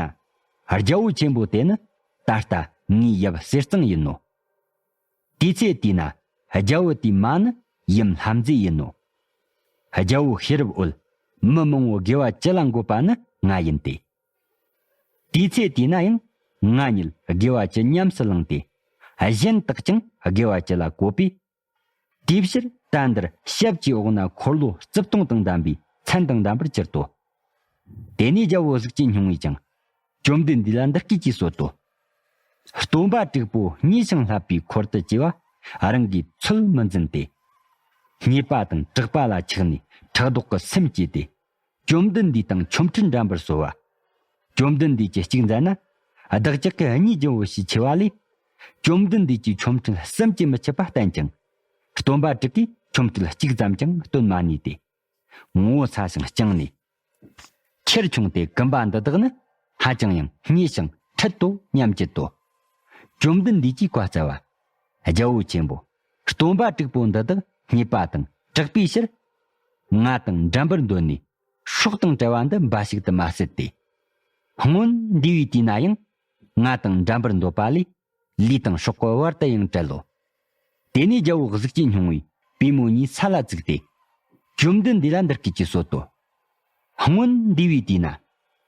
རྒྱལ་བོ་ཆེན་པོ་དེ་ནི། ད་ལྟ་ངའི་ཡབ་གསེར་གཙང་ཡིན་ནོ། དེ་ཚེ་དེ་ན། རྒྱལ་བོ་དེའི་མ་ནི་ཡུམ་ལྷ་མཛེས་ཡིན་ནོ། རྒྱལ་བོ་ཤེས་རབ་འོད། མི་མང་བོ་དགེ་བ་ཅི་ལ་འགོད་པ་ནི་ང་ཡིན་ཏེ། དེའི་ཚེ་དེ་ན་ཡང་ང་ཉིད་དགེ་བ་ཅི་ཉམས་སུ་བླངས་ཏེ། གཞན་དག་ཀྱང་དགེ་བ་ཅི་ལ་བཀོད་པས། དེའི་ཕྱིར་ད་འདིར་ཞབས་ཀྱི་འོག་ན་འཁོར་ལོ་རྩིབས་སྟོང་དང་ལྡན་པའི་མཚན་དང་ལྡན་པར་གྱུར་ཏོ། དེ་ནས་རྒྱལ་བོ་གཟུགས་ཅན་སྙིང་པོས་ཀྱང་། བཅོམ་ལྡན་འདས་ལ་འདི་སྐད་ཅེས་གསོལ་ཏོ། སྟོན་པ་དྲུག་པོ་མཉེས་ཤིང་བསླབ་པའི་འཁོར་དུ་གྱེས་པ་རང་གིས་ཚོད་མི་འཛིན་ཏེ། རྙེད་པ་དང་གྲགས་པ་ལ་ཆགས་ནས་ཕྲག་དོག་གི་སེམས་སྐྱེས་ཏེ། བཅོམ་ལྡན་འདས་དང་ཆོ་འཕྲུལ་འགྲན་པར་གསོལ་བ། བཅོམ་ལྡན་འདས་ཀྱིས་གཅིག་མཛད་ན། བདག་ཅག་གིས་གཉིས་བགྱི་བོ་ཞེས་ཆེ་བ་ལས། བཅོམ་ལྡན་འདས་ཀྱིས་ཆོ་འཕྲུལ་བསམ་གྱིས་མི་ཁྱབ་པ་བསྟན་ཅིང་། སྟོན་པ་དྲུག་གིས་ཆོ་འཕྲུལ་གཅིག་ཙམ་ཀྱང་སྟོན་མ་ནུས་ཏེ། ངོ་བོ་ཚ་ཞིང་བརྐྱངས་ནས། ཁྱེར་ཆུང་སྟེ་གུམ་པ་འདི་དག་ནི། ཧ་ཅང་ཡང་མཉེས་ཤིང་ཁྲིད་དོ་སྙམ་བགྱིད་དོ། བཅོམ་ལྡན་འདས་ཀྱིས་བཀའ་སྩལ་བ། རྒྱལ་བོ་ཆེན་པོ། སྟོན་པ་དྲུག་པོ་འདི་དག་རྙེད་པ་དང་གྲགས་པའི་ཕྱིར། ང་དང་འགྲན་པར་འདོད་ནས། སྲོག་དང་བྲལ་བ་འདི་འབའ་ཞིག་ཏུ་མ་ཟད་དེ། སྔོན་འདས་པའི་དུས་ན་ཡང་ང་དང་འགྲན་པར་འདོད་པ་ལས། ལུས་དང་སྲོག་གི་བར་དུ་ཡང་བྲལ་ལོ། དེ་ནས་རྒྱལ་བོ་གཟུགས་ཅན་སྙིང་པོས་པུས་མོ་གཉིས་ས་ལ་བཙུགས་ཏེ། བཅོམ་ལྡན་འདས་ལ་འདི་སྐད་ཅེས་གསོལ་ཏོ། སྔོན་འདས་པའི་དུས་ན།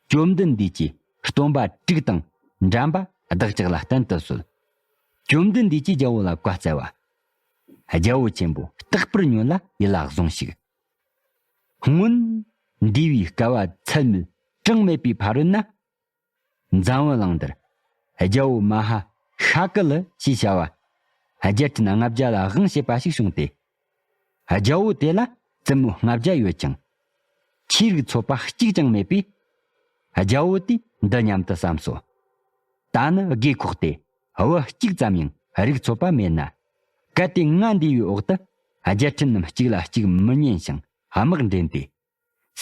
བཅོམ་ལྡན་འདས་ཀྱིས་སྟོན་པ་དྲུག་དང་འགྲན་པ་བདག་ཅག་ལ་བསྟན་དུ་གསོལ། བཅོམ་ལྡན་འདས་ཀྱིས་རྒྱལ་བོ་ལ་བཀའ་སྩལ་བ། རྒྱལ་བོ་ཆེན་པོ། རྟག་པར་ཉོན་ལ་ཡིད་ལ་བཟུང་ཞིག། སྔོན་འདས་པའི་བསྐལ་པ་ཚད་མེད་གྲངས་མེད་པའི་ཕ་རོལ་ན། འཛམ་བུ་གླིང་འདིར། རྒྱལ་བོ་མ་ཧཱ་ཤཱ་ཀུ་ལི་ཞེས་བྱ་བ། རྒྱལ་ཕྲན་ལྔ་བརྒྱ་ལ་དབང་བྱེད་པ་ཞིག་བྱུང་སྟེ། རྒྱལ་བོ་དེ་ལ་བཙུན་མོ་ལྔ་བརྒྱ་ཡོད་ཅིང་། ཆོས་རིག་ཚོགས་པ་གཅིག་ཀྱང་མེད་པས། རྒྱལ་བོ་དེས་འདི་སྙམ་དུ་བསམས་སོ། ད་ནི་རྒས་འཁོགས་ཏེ་བུ་གཅིག་ཙམ་ཡང་རིག་ཚོགས་པ་མེད་ན། གལ་ཏེ་ང་འདས་པའི་འོག་ཏུ་རྒྱལ་ཕྲན་རྣམས་གཅིག་ལ་གཅིག་མི་ཉན་ཞིང་དམག་འདྲེན་ཏེ།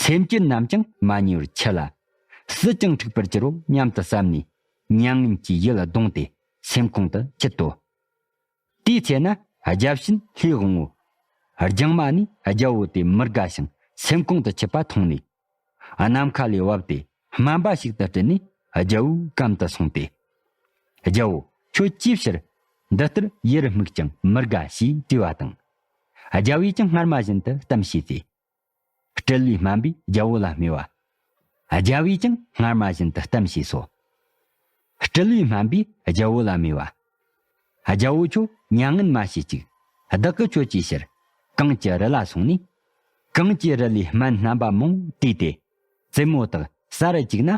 སེམས་ཅན་རྣམས་ཀྱང་མ་ཉེས་པར་འཆི་ལ། སྲིད་ཀྱང་འཁྲིག་པར་འགྱུར་རོ་སྙམ་དུ་བསམས་ནས། མྱ་ངན་གྱིས་ཡིད་གདུངས་ཏེ་སེམས་ཁོང་དུ་ཆུད་དོ། དེའི་ཚེ་ན་བརྒྱ་བྱིན་ལྷའི་དབང་པོ། ལྗང་མ་ནས་རྒྱལ་བོ་དེ་མི་དགའ་ཞིང་སེམས་ཁོང་དུ་ཆུད་པ་མཐོང་ནས། ནམ་མཁའ་ལས་བབས་ཏེ་སྨན་པ་ཞིག་ཏུ་སྤྲུལ་ནས་རྒྱལ་བོའི་གམ་དུ་སོང་སྟེ། རྒྱལ་བོ། ཁྱོད་ཅིའི་ཕྱིར་འདི་ལྟར་ཡིད་མིག་ཀྱང་མི་དགའ་ཞེས་དྲིས་པ་དང་། རྒྱལ་བོས་ཀྱང་སྔར་མ་བཞིན་དུ་གཏམ་བྱས་ཏེ། སྤྲུལ་པའི་སྨན་པས་རྒྱལ་བོ་ལ་སྨྲས་པ། རྒྱལ་བོས་ཀྱང་སྔར་མ་བཞིན་དུ་གཏམ་བྱས་སོ། སྤྲུལ་པའི་སྨན་པས་རྒྱལ་བོ་ལ་སྨྲས་པ། རྒྱལ་བོ་ཁྱོད་མྱ་ངན་མ་བྱེད་ཅིག། བདག་གིས་ཁྱོད་ཀྱི་ཕྱིར་གངས་ཀྱི་རི་ལ་སོང་ནས། གངས་ཀྱི་རི་ལས་སྨན་རྣམ་པ་མང་བོ་བཏུས་ཏེ། བཙུན་མོ་དག་ཟ་རུ་བཅུག་ན།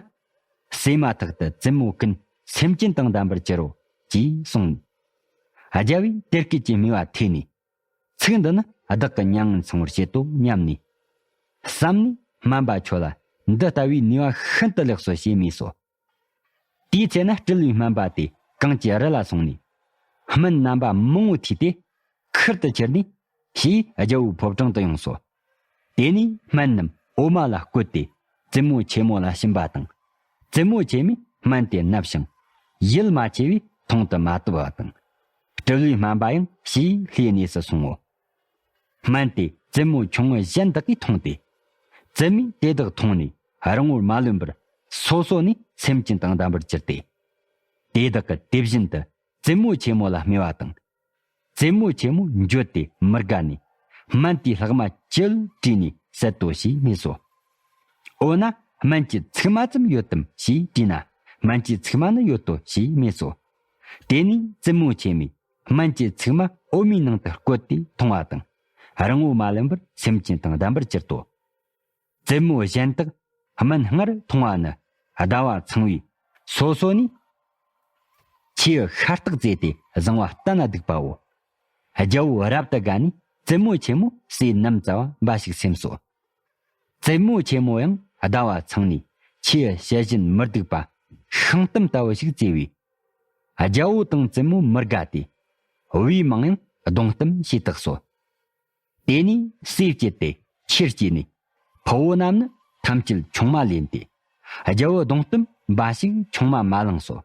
ཟས་མ་ཐག་ཏུ་བཙུན་མོ་ཀུན་སེམས་ཅན་དང་ལྡན་པར་འགྱུར་རོ། ཅེས་གསུངས། རྒྱལ་བོས་དེ་སྐད་ཀྱི་སྨྲས་པ་ཐོས་ནས། ཚིག་འདི་ནི་བདག་གི་མྱ་ངན་སངས་པར་བྱེད་དོ་སྙམ་ནས། བསམ་ནས་སྨན་པ་ཁྱོད་ལ་འདི་ལྟ་བུའི་ནུས་པ་ཤིན་ཏུ་ལེགས་སོ་ཞེས་སྨྲས་སོ། དེའི་ཚེ་ན་སྤྲུལ་པའི་སྨན་པ་དེ་གངས་ཀྱི་རི་ལ་སོང་ནས། སྨན་རྣམ་པ་མང་པོ་བཏུས་ཏེ། ཁུར་དུ་ཁྱེར་ནས་ཕྱིས་རྒྱལ་བོའི་ཕོ་བྲང་དུ་ཡོངས་སོ། དེ་ནས་སྨན་རྣམས་འོ་མ་ལ་བསྐོལ་ཏེ་བཙུན་མོ་ཆེན་མོ་ལ་བྱིན་པ་དང་། བཙུན་མོ་ཆེན་མོས་སྨན་དེ་མནབས་ཤིང་ཡིད་མ་ཆེས་པས་འཐུང་དུ་མ་བཏུབ་པ་དང་། སྤྲུལ་པའི་སྨན་པ་ཡང་ཕྱིས་ལྷའི་གནས་སུ་སོང་ངོ་། སྨན་དེ་བཙུན་མོ་ཆུང་ངུ་གཞན་དག་གིས་འཐུངས་ཏེ། བཙུན་མོས་དེ་དག་འཐུངས་ནས་རིང་པོར་མ་ལོན་པར་སོ་སོ་ནས་སེམས་ཅན་དང་ལྡན་པར་གྱུར་ཏེ། དེ་དག་གིས་དེ་བཞིན་དུ་བཙུན་མོ་ཆེན་མོ་ལ་སྨྲས་པ་དང་། བཙུན་མོ་ཆེན་མོ་འགྱོད་དེ་མི་དགའ་ནས། སྨན་དེའི་ལྷག་མ་ཅི་ཡོད་དྲིས་ནས་བསད་དོ་ཞེས་སྨྲས་སོ། འོ་ན་སྨན་གྱི་ཚིག་མ་ཙམ་ཡོད་དམ་ཞེས་དྲིས་ན། སྨན་གྱི་ཚིག་མ་ནི་ཡོད་དོ་ཞེས་སྨྲས་སོ། དེ་ནས་བཙུན་མོ་ཆེན་མོས་སྨན་གྱི་ཚིག་མ་འོ་མའི་ནང་དུ་བསྐོལ་ཏེ་འཐུངས་པ་དང་། རིང་པོ་མ་ལོན་པར་སེམས་ཅན་དང་ལྡན་པར་གྱུར་ཏོ། བཙུན་མོ་གཞན་དག་སྨན་སྔར་འཐུང་བ་ནི་ཟླ་བ་ཚང་བས་སོ་སོ་ནས་ཆེས་ཤ་སྟག་བཙས་ཏེ་བཟང་བ་བསྟན་ན་སྡིག་པའོ། རྒྱལ་པོ་རབ་ཏུ་དགའ་ནས་བཙུན་མོ་ཆེན་མོ་ཟས་ནམ་ཙ་བ་འབའ་ཞིག་སེམས་སོ། བཙུན་མོ་ཆེན་མོ་ཡང་ཟླ་བ་ཚང་ནས་ཆེས་བྱད་བཞིན་མི་སྡུག་པ་ཤིང་གཏམ་ལྟ་བུ་ཞིག་བཙས་པས། རྒྱལ་པོ་དང་བཙུན་མོ་མི་དགའ་སྟེ། བུའི་མིང་ཡང་གདོང་གཏམ་ཞེས་བཏགས་སོ། དེ་ནས་སྲས་བསྐྱེད་དེ་ཆེར་སྐྱེས་ནས་ཕུ་བོ་རྣམས་ནི་ཐམས་ཅད་ཆུང་མ་ལེན་ཏེ། རྒྱལ་པོ་གདོང་གཏམ་འབའ་ཞིག་ཆུང་མ་མ་བླངས་སོ།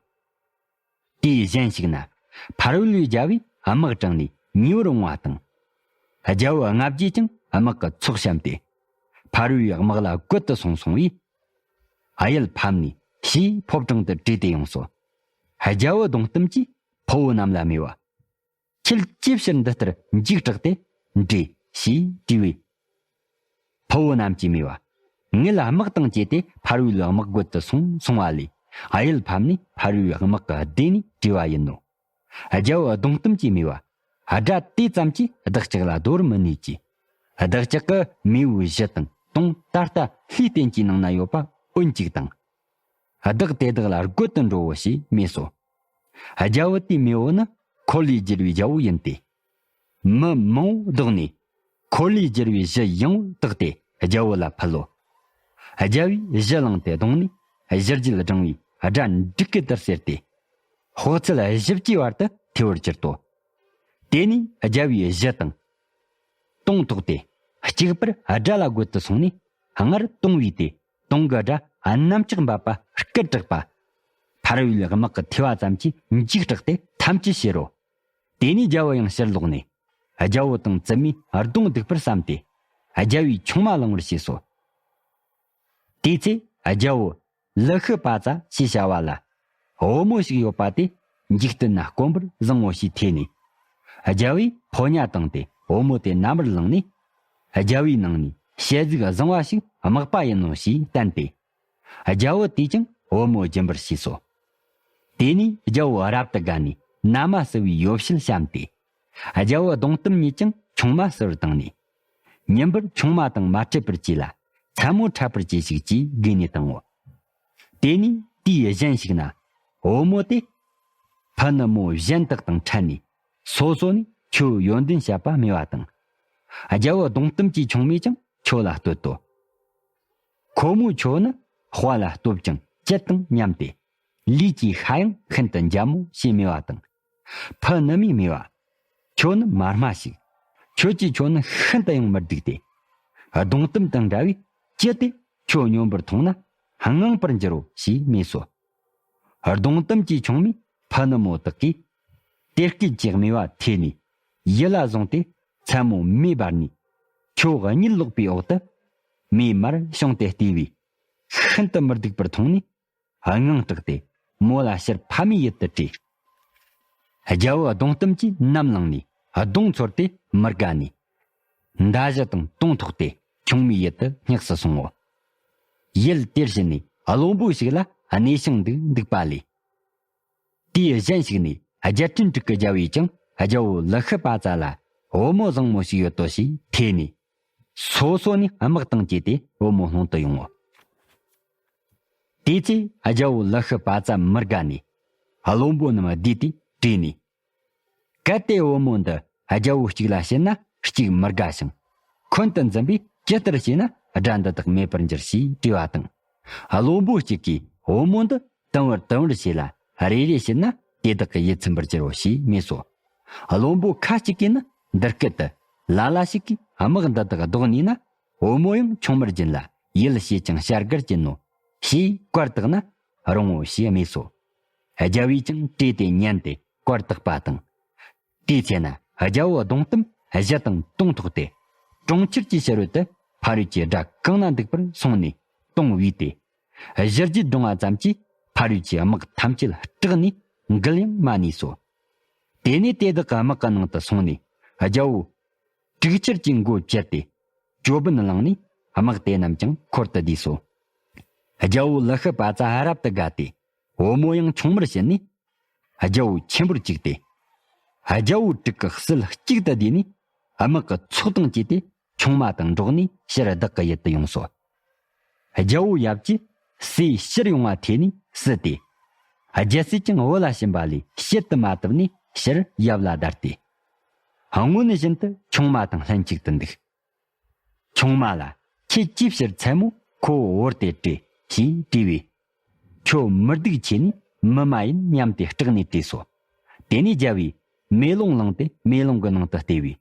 དུས་གཞན་ཞིག་ན་ཕ་རོལ་པོའི་རྒྱལ་པོས་དམག་དྲངས་ནས་ཉེ་བར་འོང་བ་དང་། རྒྱལ་པོ་ལྔ་བརྒྱས་ཀྱང་དམག་གི་ཚོགས་བཤམས་ཏེ། ཕ་རོལ་པོའི་དམག་ལ་རྒོལ་དུ་སོང་སོང་བས། གཡུལ་ཕམ་ནས་ཞེས་ཕོ་བྲང་དུ་བྲོས་ཏེ་ཡོངས་སོ། རྒྱལ་པོ་གདོང་གཏམ་གྱིས་ཕུ་བོ་རྣམས་ལ་སྨྲས་པ། ཁྱེད་ཅིའི་ཕྱིར་འདི་ལྟར་འཇིགས་སྐྲག་སྟེ་འདྲེ་ཞེས་དྲིས་པས། ཕུ་བོ་རྣམས་ཀྱིས་སྨྲས་པ། ངེད་དམག་དང་བཅས་ཏེ་ཕ་རོལ་པོའི་དམག་རྒོལ་དུ་སོང་སོང་བ་ལས་གཡུལ་ཕམ་ནས་ཕ་རོལ་པོའི་དམག་གི་སྡེ་ནས་བྲོས་པ་ཡིན་ནོ། རྒྱལ་པོ་གདོང་གཏམ་གྱིས་སྨྲས་པ། དགྲ་དེ་ཙམ་གྱིས་བདག་ཅག་ལ་སྡོར་མི་ནུས་ཀྱི། བདག་ཅག་གི་མེས་པོའི་གཞུ་དང་དུང་ད་ལྟ་ལྷའི་རྟེན་གྱི་ནང་ན་ཡོད་པ་འོན་ཅིག་དང་། བདག་དེ་དག་ལ་རྒོལ་དུ་འགྲོའོ་ཞེས་སྨྲས་སོ། རྒྱལ་པོ་དེའི་མེས་པོ་ནི་འཁོར་ལོས་སྒྱུར་བའི་རྒྱལ་པོ་ཡིན་ཏེ། མི་མང་པོ་བཟློག་ནས་འཁོར་ལོས་སྒྱུར་བའི་གཞུ་ཡངས་པོར་བཏེགས་ཏེ་རྒྱལ་པོ་ལ་ཕུལ་ལོ། རྒྱལ་པོས་གཞུ་བླངས་ཏེ་བརྡུངས་ནས་གཞུ་རྒྱུད་བསྒྲེངས་པས་དགྲ་འབྲུག་གི་ལྟར་གསེར་ཏེ། དཔག་ཚད་བཞི་བཅུའི་བར་དུ་ཐལ་བར་གྱུར་ཏོ། དེ་ནས་རྒྱལ་པོའི་གཞུ་དང་། དུང་ཐོགས་ཏེ། གཅིག་པུར་དགྲ་ལ་རྒོལ་དུ་སོང་ནས་སྔར་དུང་བོས་ཏེ། དུང་གི་སྒྲ་གནམ་ལྕགས་འབབ་པ་སྐད་གྲགས་པ། ཕ་རོལ་པོའི་དམག་གི་ཐོས་པ་ཙམ་གྱིས་འཇིགས་སྐྲག་སྟེ་ཐམས་ཅད་ཕྱིར་རོ། དེ་ནས་རྒྱལ་པོ་ཡང་ཕྱིར་ལོག་ནས། རྒྱལ་པོ་དང་བཙུན་མོས་གདོང་སྡིག་པར་བསམས་ཏེ། རྒྱལ་པོའི་ཆུང་མ་བླང་བར་བྱས་སོ། དེའི་ཚེ་རྒྱལ་པོ་ལི་ཤི་པ་ཙ་ཞེས་བྱ་བ་ལ། བུ་མོ་ཞིག་ཡོད་པ་དེ་འཇིག་རྟེན་ན་དཀོན་པོར་བཟང་ངོ་ཞེས་ཐོས་ནས། རྒྱལ་པོས་ཕོ་ཉ་བཏང་སྟེ་བུ་མོ་དེ་མནའ་མར་བླངས་ནས། རྒྱལ་པོའི་ནང་ནས་ཞལ་གཟུགས་བཟང་བ་ཞིག་དམག་པ་ཡིན་ནོ་ཞེས་བསྟན་ཏེ། རྒྱལ་པོ་དེས་ཀྱང་བུ་མོ་སྦྱིན་པར་བྱས་སོ། དེ་ནས་རྒྱལ་པོ་རབ་ཏུ་དགའ་ནས་མནའ་མ་བསུ་བའི་ཡོ་བྱད་བཤམས་ཏེ། རྒྱལ་པོ་གདོང་གཏམ་ཉིད་ཀྱང་ཆུང་མ་བསུ་བར་བཏང་ནས། ཉིན་པར་ཆུང་མ་དང་མ་འཕྲད་པར་བྱས་ལ་མཚན་མོ་འཕྲད་པར་གྱིས་ཤིག་ཅེས་བགོས་ནས་བཏང་ངོ་། དེ་ནས་དུས་གཞན་ཞིག་ན་བུ་མོ་དེ་ཕུ་ནུ་མོ་གཞན་དག་དང་འཕྲད་ནས་སོ་སོ་ནས་ཁྱོའི་ཡོན་ཏན་བཤད་པ་སྨྲས་པ་དང་། རྒྱལ་པོ་གདོང་གཏམ་གྱི་ཆུང་མས་ཀྱང་ཁྱོད་ལ་བསྟོད་དོ། ཁོ་མོས་ཁྱོད་ནི་དཔའ་ལ་སྟོབས་ཀྱང་བཅུད་དང་མཉམ་སྟེ། ལུས་ཀྱི་ཤ་ཡང་ཤིན་ཏུ་འཇམ་མོ་ཞེས་སྨྲས་པ་དང་། ཕུ་ནུ་མས་སྨྲས་པ། ཁྱོད་ནི་མ་སྨྲ་ཞིག་ཁྱོད་ཀྱིས་ཁྱོད་ནི་ཤིན་ཏུ་ཡང་མི་སྡུག་སྟེ། གདོང་གཏམ་དང་འདྲ་བས་ཅི་སྟེ་ཁྱོད་སྙོམས་པར་འཐུང་ན་དངངས་པར་འགྱུར་རོ་ཞེས་སྨྲས་སོ། གདོང་གཏམ་གྱི་ཆུང་མས་ཕུ་ནུ་མོ་དག་གིས། དེ་སྐད་ཅེས་སྨྲས་པ་ཐོས་ནས་ཡིད་ལ་བཟུང་སྟེ་མཚན་མོ་མེ་འབར་ནས། ཁྱོད་གཉིད་ལོག་པའི་འོག་ཏུ་མེ་མར་བྱུང་སྟེ་བལྟས་པས་ཤིན་ཏུ་མི་སྡུག་པར་མཐོང་ནས། དངངས་སྐྲག་སྟེ་མོ་ལ་ཕྱིར་ཕ་མའི་ཡུལ་དུ་བྲོས། རྒྱལ་པོ་གདོང་གཏམ་གྱིས་ནམ་ལངས་ནས་གདོང་ཚོར་ཏེ་མི་དགའ་ནས། མདའ་གཞུ་དང་དུང་ཐོགས་ཏེ་ཆུང་མའི་ཡུལ་དུ་སྙེགས་སུ་སོང་ངོ་། ཡུལ་དེར་ཕྱིན་ནས་བློན་པོ་ཞིག་ལ་གནས་ཤིང་འདུག་འདུག་པ་ལས། དུས་གཞན་ཞིག་ནས་རྒྱལ་ཕྲན་དྲུག་གི་རྒྱལ་པོས་ཀྱང་རྒྱལ་པོ་ལི་ཤི་པ་ཙ་ལ་བུ་མོ་བཟང་མོ་ཞིག་ཡོད་དོ་ཞེས་ཐོས་ནས། སོ་སོ་ནས་དམག་དང་བཅས་ཏེ་བུ་མོ་སློང་དུ་ཡོང་ངོ་། དེའི་ཚེ་རྒྱལ་པོ་ལི་ཤི་པ་ཙ་མི་དགའ་ནས། བློན་པོ་རྣམས་བསྡུས་ཏེ་བྲོས་ནས། གལ་ཏེ་བུ་མོ་འདི་རྒྱལ་པོ་གཅིག་ལ་བྱིན་ན་གཅིག་མི་དགའ་ཞིང་། འཁོན་དུ་འཛིན་པས་ཇི་ལྟར་བྱས་ན་དགྲ་འདི་དག་མེད་པར་འགྱུར་ཞེས་དྲིས་པ་དང་། བློན་པོ་གཅིག་གིས་བུ་མོ་འདི་དུམ་བུར་དུམ་བུར་བྱས་ལ་རེ་རེ་བྱིན་ན་དེ་དག་གི་ཡིད་ཚིམ་པར་འགྱུར་རོ་ཞེས་སྨྲས་སོ། བློན་པོ་ཁ་ཅིག་གིས་ནི་འདི་སྐད་དུ། ལ་ལ་ཞིག་གིས་དམག་འདི་དག་བཟློག་ནུས་ན། བུ་མོ་ཡང་ཆུང་མར་སྦྱིན་ལ་ཡིད་བྱེད་ཅིང་བྱ་དགར་གྱིན་ནོ། ཞེས་བཀའ་བཏགས་ན་རུང་ངོ་ཞེས་སྨྲས་སོ། རྒྱལ་པོས་ཀྱང་བྲོས་ཏེ་ཉན་ཏེ་བཀའ་བཏགས་པ་དང་། དེའི་ཚེ་ན་རྒྱལ་པོ་གདོང་གཏམ་གཞུ་དང་དུང་ཐོགས་ཏེ། གྲོང་ཁྱེར་གྱི་ཕྱི་རོལ་དུ་ཕ་རོལ་གྱི་དགྲ་གང་ན་འདུག་པར་སོང་ནས་དུང་བོས་ཏེ། གཞུ་རྒྱུད་བརྡུངས་པ་ཙམ་གྱིས་ཕ་རོལ་གྱི་དམག་ཐམས་ཅད་སྐྲག་ནས་འགུལ་ཡང་མ་ནུས་སོ། དེ་ནས་དེ་དག་གི་དམག་གི་ནང་དུ་སོང་ནས་རྒྱལ་པོ་དྲུག་ཅུ་གྱི་མགོ་བཅད་དེ། ཅོད་པན་བླངས་ནས་དམག་དེ་རྣམས་ཀྱང་འཁོར་དུ་བསྡུས་སོ། རྒྱལ་པོ་ལི་ཤི་པ་ཙ་རབ་ཏུ་དགའ་སྟེ་བུ་མོ་ཡང་ཆུང་མར་བྱིན་ནས། རྒྱལ་པོ་ཆེན་པོར་བཅུག་སྟེ། རྒྱལ་པོ་དྲུག་གི་སྲིད་གཅིག་ཏུ་བསྡུས་ནས་དམག་གི་ཚོགས་དང་བཅས་ཏེ་ཆུང་མ་དང་འགྲོགས་ནས་ཕྱིར་བདག་གི་ཡུལ་དུ་ཡོངས་སོ། རྒྱལ་པོ་ཡབ་ཀྱིས་སྲས་ཕྱིར་ཡོང་བ་ཐོས་ནས་བསུས་ཏེ། རྒྱལ་སྲིད་ཀྱང་བུ་ལ་བྱིན་པ་ལས་བྱེད་དུ་མ་བཏུབ་ནས་ཕྱིར་ཡབ་ལ་བདར་ཏེ། སྔོན་བཞིན་དུ་ཆུང་མ་དང་ལྷན་ཅིག་ཏུ་འདུག། ཆུང་མ་ལ་ཁྱེད་ཅིའི་ཕྱིར་མཚན་མོ་ཁོ་བོ་བོར་ཏེ་བྲོས་ཞེས་དྲིས་པས། ཁྱོད་མུར་སྡུག་ཆེ་ནས་མི་མ་ཡིན་སྙམ་སྟེ་སྐྲག་ནས་བྲོས་སོ། དེ་ནས་རྒྱལ་པོས་མེ་ལོང་བླངས་ཏེ་མེ་ལོང་གི་ནང་དུ་བལྟས་པས།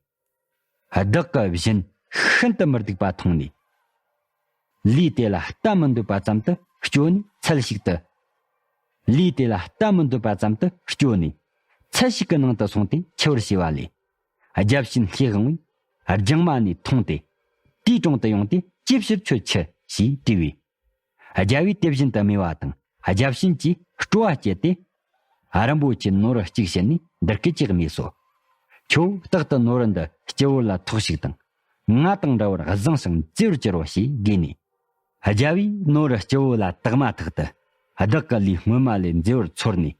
བདག་གི་བཞིན་ཤིན་ཏུ་མི་སྡུག་པ་མཐོང་ནས། ལུས་དེ་ལ་ལྟ་མི་འདོད་པ་ཙམ་དུ་སྐྱོ་ནས་ཚལ་ཞིག་ཏུ། ལུས་དེ་ལ་ལྟ་མི་འདོད་པ་ཙམ་དུ་སྐྱོ་ནས་ཚལ་ཞིག་གི་ནང་དུ་སོང་སྟེ་འཆི་བར་བྱས་པ་ལས། རྒྱལ་བྱིན་ལྷས་དབང་བས་རྒྱང་མ་ནས་མཐོང་སྟེ། དེའི་དྲུང་དུ་ཡོང་སྟེ་ཅིའི་ཕྱིར་ཁྱོད་འཆི་ཞེས་དྲིས་པས། རྒྱལ་པོས་དེ་བཞིན་དུ་སྨྲས་པ་དང་རྒྱལ་བྱིན་གྱིས་སྤྲོ་བ་སྐྱེས་ཏེ། རིན་པོ་ཆེ་ནོར་གཅིག་བྱིན་ནས་འདི་སྐད་ཅེས་སྨྲས་སོ། ཁྱོད་རྟག་ཏུ་ནོར་བུ་འདི་སྤྱི་བོ་ལ་ཐོགས་ཤིག་དང་། ང་དང་འདྲ་བར་བཟང་ཞིང་མཛེས་པར་གྱུར་རོ་ཞེས་དགོས་ནས། རྒྱལ་པོས་ནོར་བུ་སྤྱི་བོ་ལ་བཏགས་མ་ཐག་ཏུ་བདག་གི་ལུས་སྔོན་མ་ལས་མཛེས་པར་ཚོར་ནས།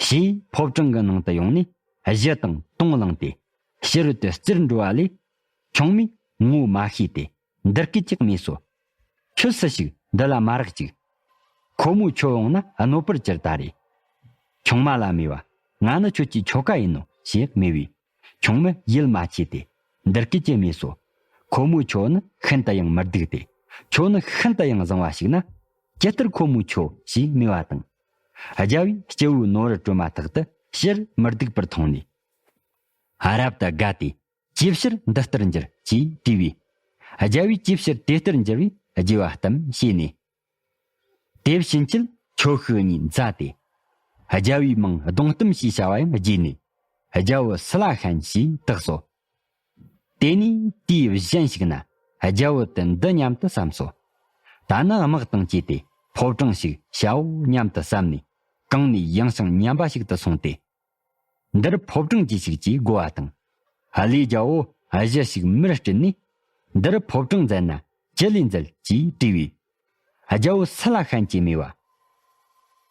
ཞེས་ཕོ་བྲང་གི་ནང་དུ་ཡོང་ནས་གཞུ་དང་དུང་བླངས་ཏེ་ཕྱི་རོལ་དུ་བཙིར་འགྲོ་བ་ལས། ཆུང་མས་ངོ་མ་ཤེས་ཏེ་འདི་སྐད་ཅེས་སྨྲས་སོ། ཁྱོད་སུ་ཞིག་འདི་ལ་མ་རེག་ཅིག། ཁོ་མོ་ཁྱོད་འོངས་ན་གནོད་པར་གྱུར་ད་རེ། ཆུང་མ་ལ་སྨྲས་པ། ང་ནི་ཁྱོད་ཀྱི་ཁྱོ་ག་ཡིན་ནོ་ཞེས་སྨྲས་པས། ཆུང་མས་ཡིད་མ་ཆེས་ཏེ་འདི་སྐད་ཅེས་སྨྲས་སོ། ཁོ་མོ་ཁྱོད་ནི་ཤིན་ཏུ་ཡང་མི་སྡུག་སྟེ། ཁྱོད་ནི་ཤིན་ཏུ་ཡང་བཟང་བ་ཞིག་ན། ཇི་ལྟར་ཁོ་མོ་ཁྱོད་ཞེས་སྨྲས་པ་དང་། རྒྱལ་པོས་སྤྱི་བོའི་ནོར་བུ་སྤྲོད་མ་ཐག་ཏུ་ཕྱིར་མི་སྡུག་པར་མཐོང་ནས། རབ་ཏུ་དགའ་སྟེ་ཅིའི་ཕྱིར་འདི་ལྟར་འགྱུར་ཞེས་དྲིས་པས། རྒྱལ་པོས་ཅིའི་ཕྱིར་དེ་ལྟར་འགྱུར་བའི་རྒྱས་པ་གཏམ་བྱས་ནས། དེ་བྱིན་གྱིས་ཁྱོ་ཤུག་གཉིས་མཛའ་སྟེ། རྒྱལ་པོའི་མིང་གདོང་གཏམ་ཞེས་བྱ་བ་ཡང་བརྗེས་ནས། རྒྱལ་པོ་སི་ལ་ཤན་ཞེས་བཏགས་སོ། དེ་ནས་དུས་གཞན་ཞིག་ན་རྒྱལ་པོ་དེ་འདི་སྙམ་དུ་བསམས་སོ། ད་ནི་དམག་དང་བཅས་ཏེ་ཕོ་བྲང་ཞིག་བྱའོ་སྙམ་དུ་བསམས་ནས། གང་ནས་ཡངས་ཤིང་ཉམས་པ་ཞིག་ཏུ་སོང་སྟེ། འདིར་ཕོ་བྲང་གྱིས་ཤིག་ཅེས་བསྒོ་བ་དང་། ཨ་ལས་རྒྱལ་པོ་གཞུ་ཞིག་མར་སྤྲུལ་ནས། འདིར་ཕོ་བྲང་མཛད་ན་ཅི་ལས་མཛད་ཅེས་དྲིས་པས། རྒྱལ་པོ་སི་ལ་ཤན་གྱིས་སྨྲས་པ།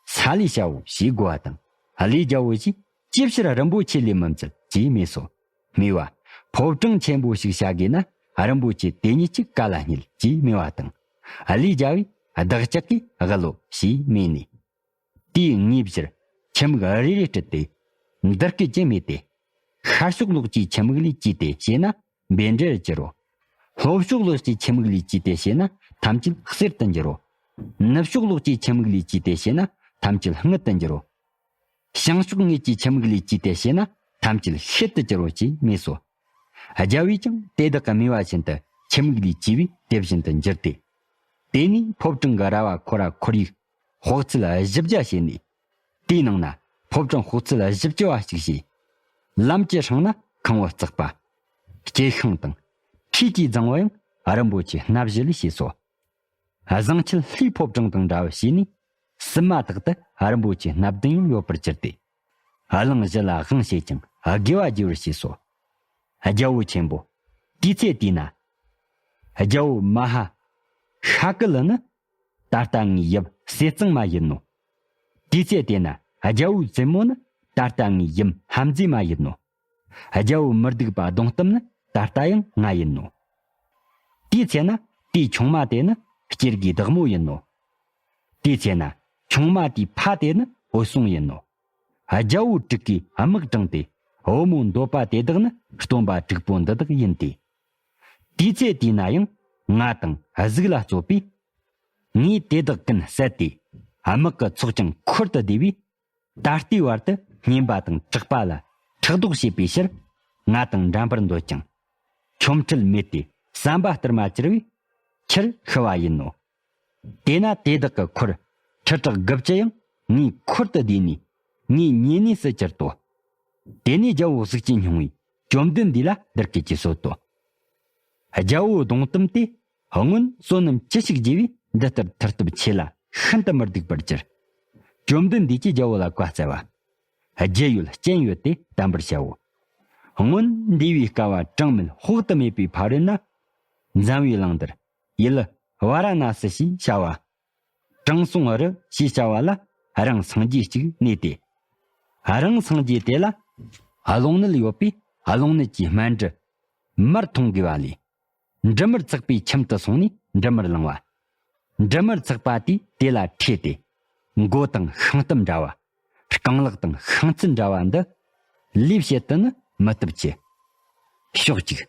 ས་ལས་བྱའོ་ཞེས་བསྒོ་བ་དང་། ཨ་ལས་རྒྱལ་པོ་ཞིག་ཅིའི་ཕྱིར་རིན་པོ་ཆེ་ལས་མི་མཛད་ཅེས་སྨྲས་སོ། སྨྲས་པ། ཕོ་བྲང་ཆེན་པོ་ཞིག་བྱ་དགོས་ན་རིན་པོ་ཆེ་དེ་ཉིད་ཀྱིས་ག་ལ་རྙེད་ཅེས་སྨྲས་པ་དང་། ཨ་ལས་རྒྱལ་པོས་བདག་ཅག་གིས་བསྒུལ་ལོ་ཞེས་སྨྲས་ནས། དེའི་ངོས་བཞིར་ཁྱིམ་མིག་རེ་རེ་སྤྲུལ་ཏེ། འདི་སྐད་ཅེས་སྨྲས་ཏེ། ཤར་ཕྱོགས་ལོགས་ཀྱི་ཁྱིམ་མིག་ལས་བཅད་དེ་བྱས་ན་བཻ་ཌཱུརྱར་གྱུར་རོ། ལྷོ་ཕྱོགས་ལོགས་ཀྱི་ཁྱིམ་མིག་ལས་བཅད་དེ་བྱས་ན་ཐམས་ཅད་གསེར་དུ་འགྱུར་རོ། ནུབ་ཕྱོགས་ལོགས་ཀྱི་ཁྱིམ་མིག་ལས་བཅད་དེ་བྱས་ན་ཐམས་ཅད་དངུལ་དུ་འགྱུར་རོ། བྱང་ཕྱོགས་ངོས་ཀྱི་ཁྱིམ་མིག་ལས་བཅད་དེ་བྱས་ན་ཐམས་ཅད་ཤེལ་དུ་འགྱུར་རོ་ཅེས་སྨྲས་སོ། རྒྱལ་པོས་ཀྱང་དེ་དག་གི་སྨྲས་པ་བཞིན་དུ་ཁྱིམ་མིག་ལས་བཅད་པས་དེ་བཞིན་དུ་འགྱུར་ཏེ། དེ་ནས་ཕོ་བྲང་གི་ར་བ་ཁོ་ར་ཁོར་ཡུག་དཔག་ཚད་བཞི་བརྒྱ་བྱས་ནས། དེའི་ནང་ན་ཕོ་བྲང་དཔག་ཚད་བཞི་བཅུ་བ་གཅིག་བྱས། ལམ་གྱི་སྲང་ན་ཁང་བུ་བརྩེགས་པ། སྐྱེད་ཤིང་དང་། ཁྲུས་ཀྱི་རྫིང་བུ་ཡང་རིན་པོ་ཆེ་སྣ་བཞི་ལས་བྱས་སོ། བཟང་ཁྱད་ལྷའི་ཕོ་བྲང་དང་འདྲ་བར་བྱས་ནས། བསུབ་མ་ཐག་ཏུ་རིན་པོ་ཆེ་སྣ་བདུན་ཡང་ཡོད་པར་གྱུར་ཏེ། གླིང་བཞི་ལ་དབང་བྱེད་ཅིང་དགེ་བ་རྒྱས་པར་བྱས་སོ། རྒྱལ་པོ་ཆེན་པོ། དུས་ཚེ་དེས་ན། རྒྱལ་པོ་མ་ཧཱ་ཤཱ་ཀུ་ལི་ནི་ད་ལྟ་ངའི་ཡུམ་ཟས་གཙང་མ་ཡིན་ནོ། དུས་ཚེ་དེས་ན་རྒྱལ་པོའི་བཙུན་མོ་ནི་ད་ལྟ་ངའི་ཡུམ་ཧམ་མཛེས་མ་ཡིན་ནོ། རྒྱལ་པོ་མི་སྡུག་པ་གདོང་གཏམ་ནི་ད་ལྟ་ཡང་ང་ཡིན་ནོ། དེའི་ཚེ་ན་དེའི་ཆུང་མ་དེ་ནི་སྐྱེ་དགུའི་བདག་མོ་ཡིན་ནོ། དེའི་ཚེ་ན་ཆུང་མ་དེའི་ཕ་དེ་ནི་འོད་སྲུང་ཡིན་ནོ། རྒྱལ་པོ་དྲུག་གིས་དམག་དྲངས་ཏེ་བུ་མོ་འདོད་པ་དེ་དག་ནི་སྟོན་པ་དྲུག་པོ་འདི་དག་ཡིན་ཏེ། དེའི་ཚེ་དེས་ན་ཡང་ང་དང་གཟུགས་ལ་སྩོལ་པས། ངས་དེ་དག་ཀུན་བསད་དེ། དམག་གི་ཚོགས་ཀྱང་འཁོར་དུ་བསྡུས་པས། ད་ལྟའི་བར་དུ་སྙན་པ་དང་གྲགས་པ་ལ་ཕྲག་དོག་བྱེད་པའི་ཕྱིར། ང་དང་འགྲན་པར་འདོད་ཀྱང་། ཆོ་འཕྲུལ་མེད་དེ་བསམ་པ་ལྟར་མ་གྱུར་བས། ཁྱེར་ཤི་བ་ཡིན་ནོ། དེས་ན་དེ་དག་གི་འཁོར་ཁྲི་ཕྲག་དགུ་བཅུ་ཡང་ངའི་འཁོར་དུ་བསྡུས་ནས། ངའི་ཉེ་གནས་སུ་གྱུར་ཏོ། དེ་ནས་རྒྱལ་པོ་གཟུགས་ཅན་སྙིང་པོས་བཅོམ་ལྡན་འདས་ལ་འདི་སྐད་ཅེས་གསོལ་ཏོ། རྒྱལ་པོའི་གདོང་གཏམ་དེ་སྔོན་བསོད་ནམས་ཅི་ཞིག་བགྱིས་པས་འདི་ལྟར་མཐུ་སྟོབས་ཆེ་ལ་ཤིན་ཏུ་མི་སྡུག་པར་གྱུར། བཅོམ་ལྡན་འདས་ཀྱིས་རྒྱལ་པོ་ལ་བཀའ་སྩལ་པ། རྒྱུ་ཡོད་རྐྱེན་ཡོད་དེ་བསྟན་པར་བྱའོ། སྔོན་འདས་པའི་བསྐལ་པ་གྲངས་མེད་དཔག་ཏུ་མེད་པའི་ཕ་རོལ་ན། འཛམ་བུའི་གླིང་འདིར་ཡུལ་ཝཱ་ར་ཎ་སི་ཞེས་བྱ་བ། དྲང་སྲོང་རི་ཞེས་བྱ་བ་ལ་རང་སངས་རྒྱས་གཅིག་གནས་ཏེ། རང་སངས་རྒྱས་དེ་ལ་རླུང་ནད་ཡོད་པས་རླུང་ནད་ཀྱི་སྨན་འབྲུ་མར་འཐུང་དགོས་པ་ལས། འབྲུ་མར་བཙགས་པའི་ཁྱིམ་དུ་སོང་ནས་འབྲུ་མར་བླངས་པ། འབྲུ་མར་ཚགས་པ་དེས་དེ་ལ་ཁྲིད་དེ། མགོ་དང་ཤིང་གཏམ་འདྲ་བ། རྐང་ལག་དང་ཤིང་རྩི་འདྲ་བ་འདི་ལས་བྱེད་དུ་ནི་མི་བཏུབ་ཀྱི། ཕྱོགས་གཅིག་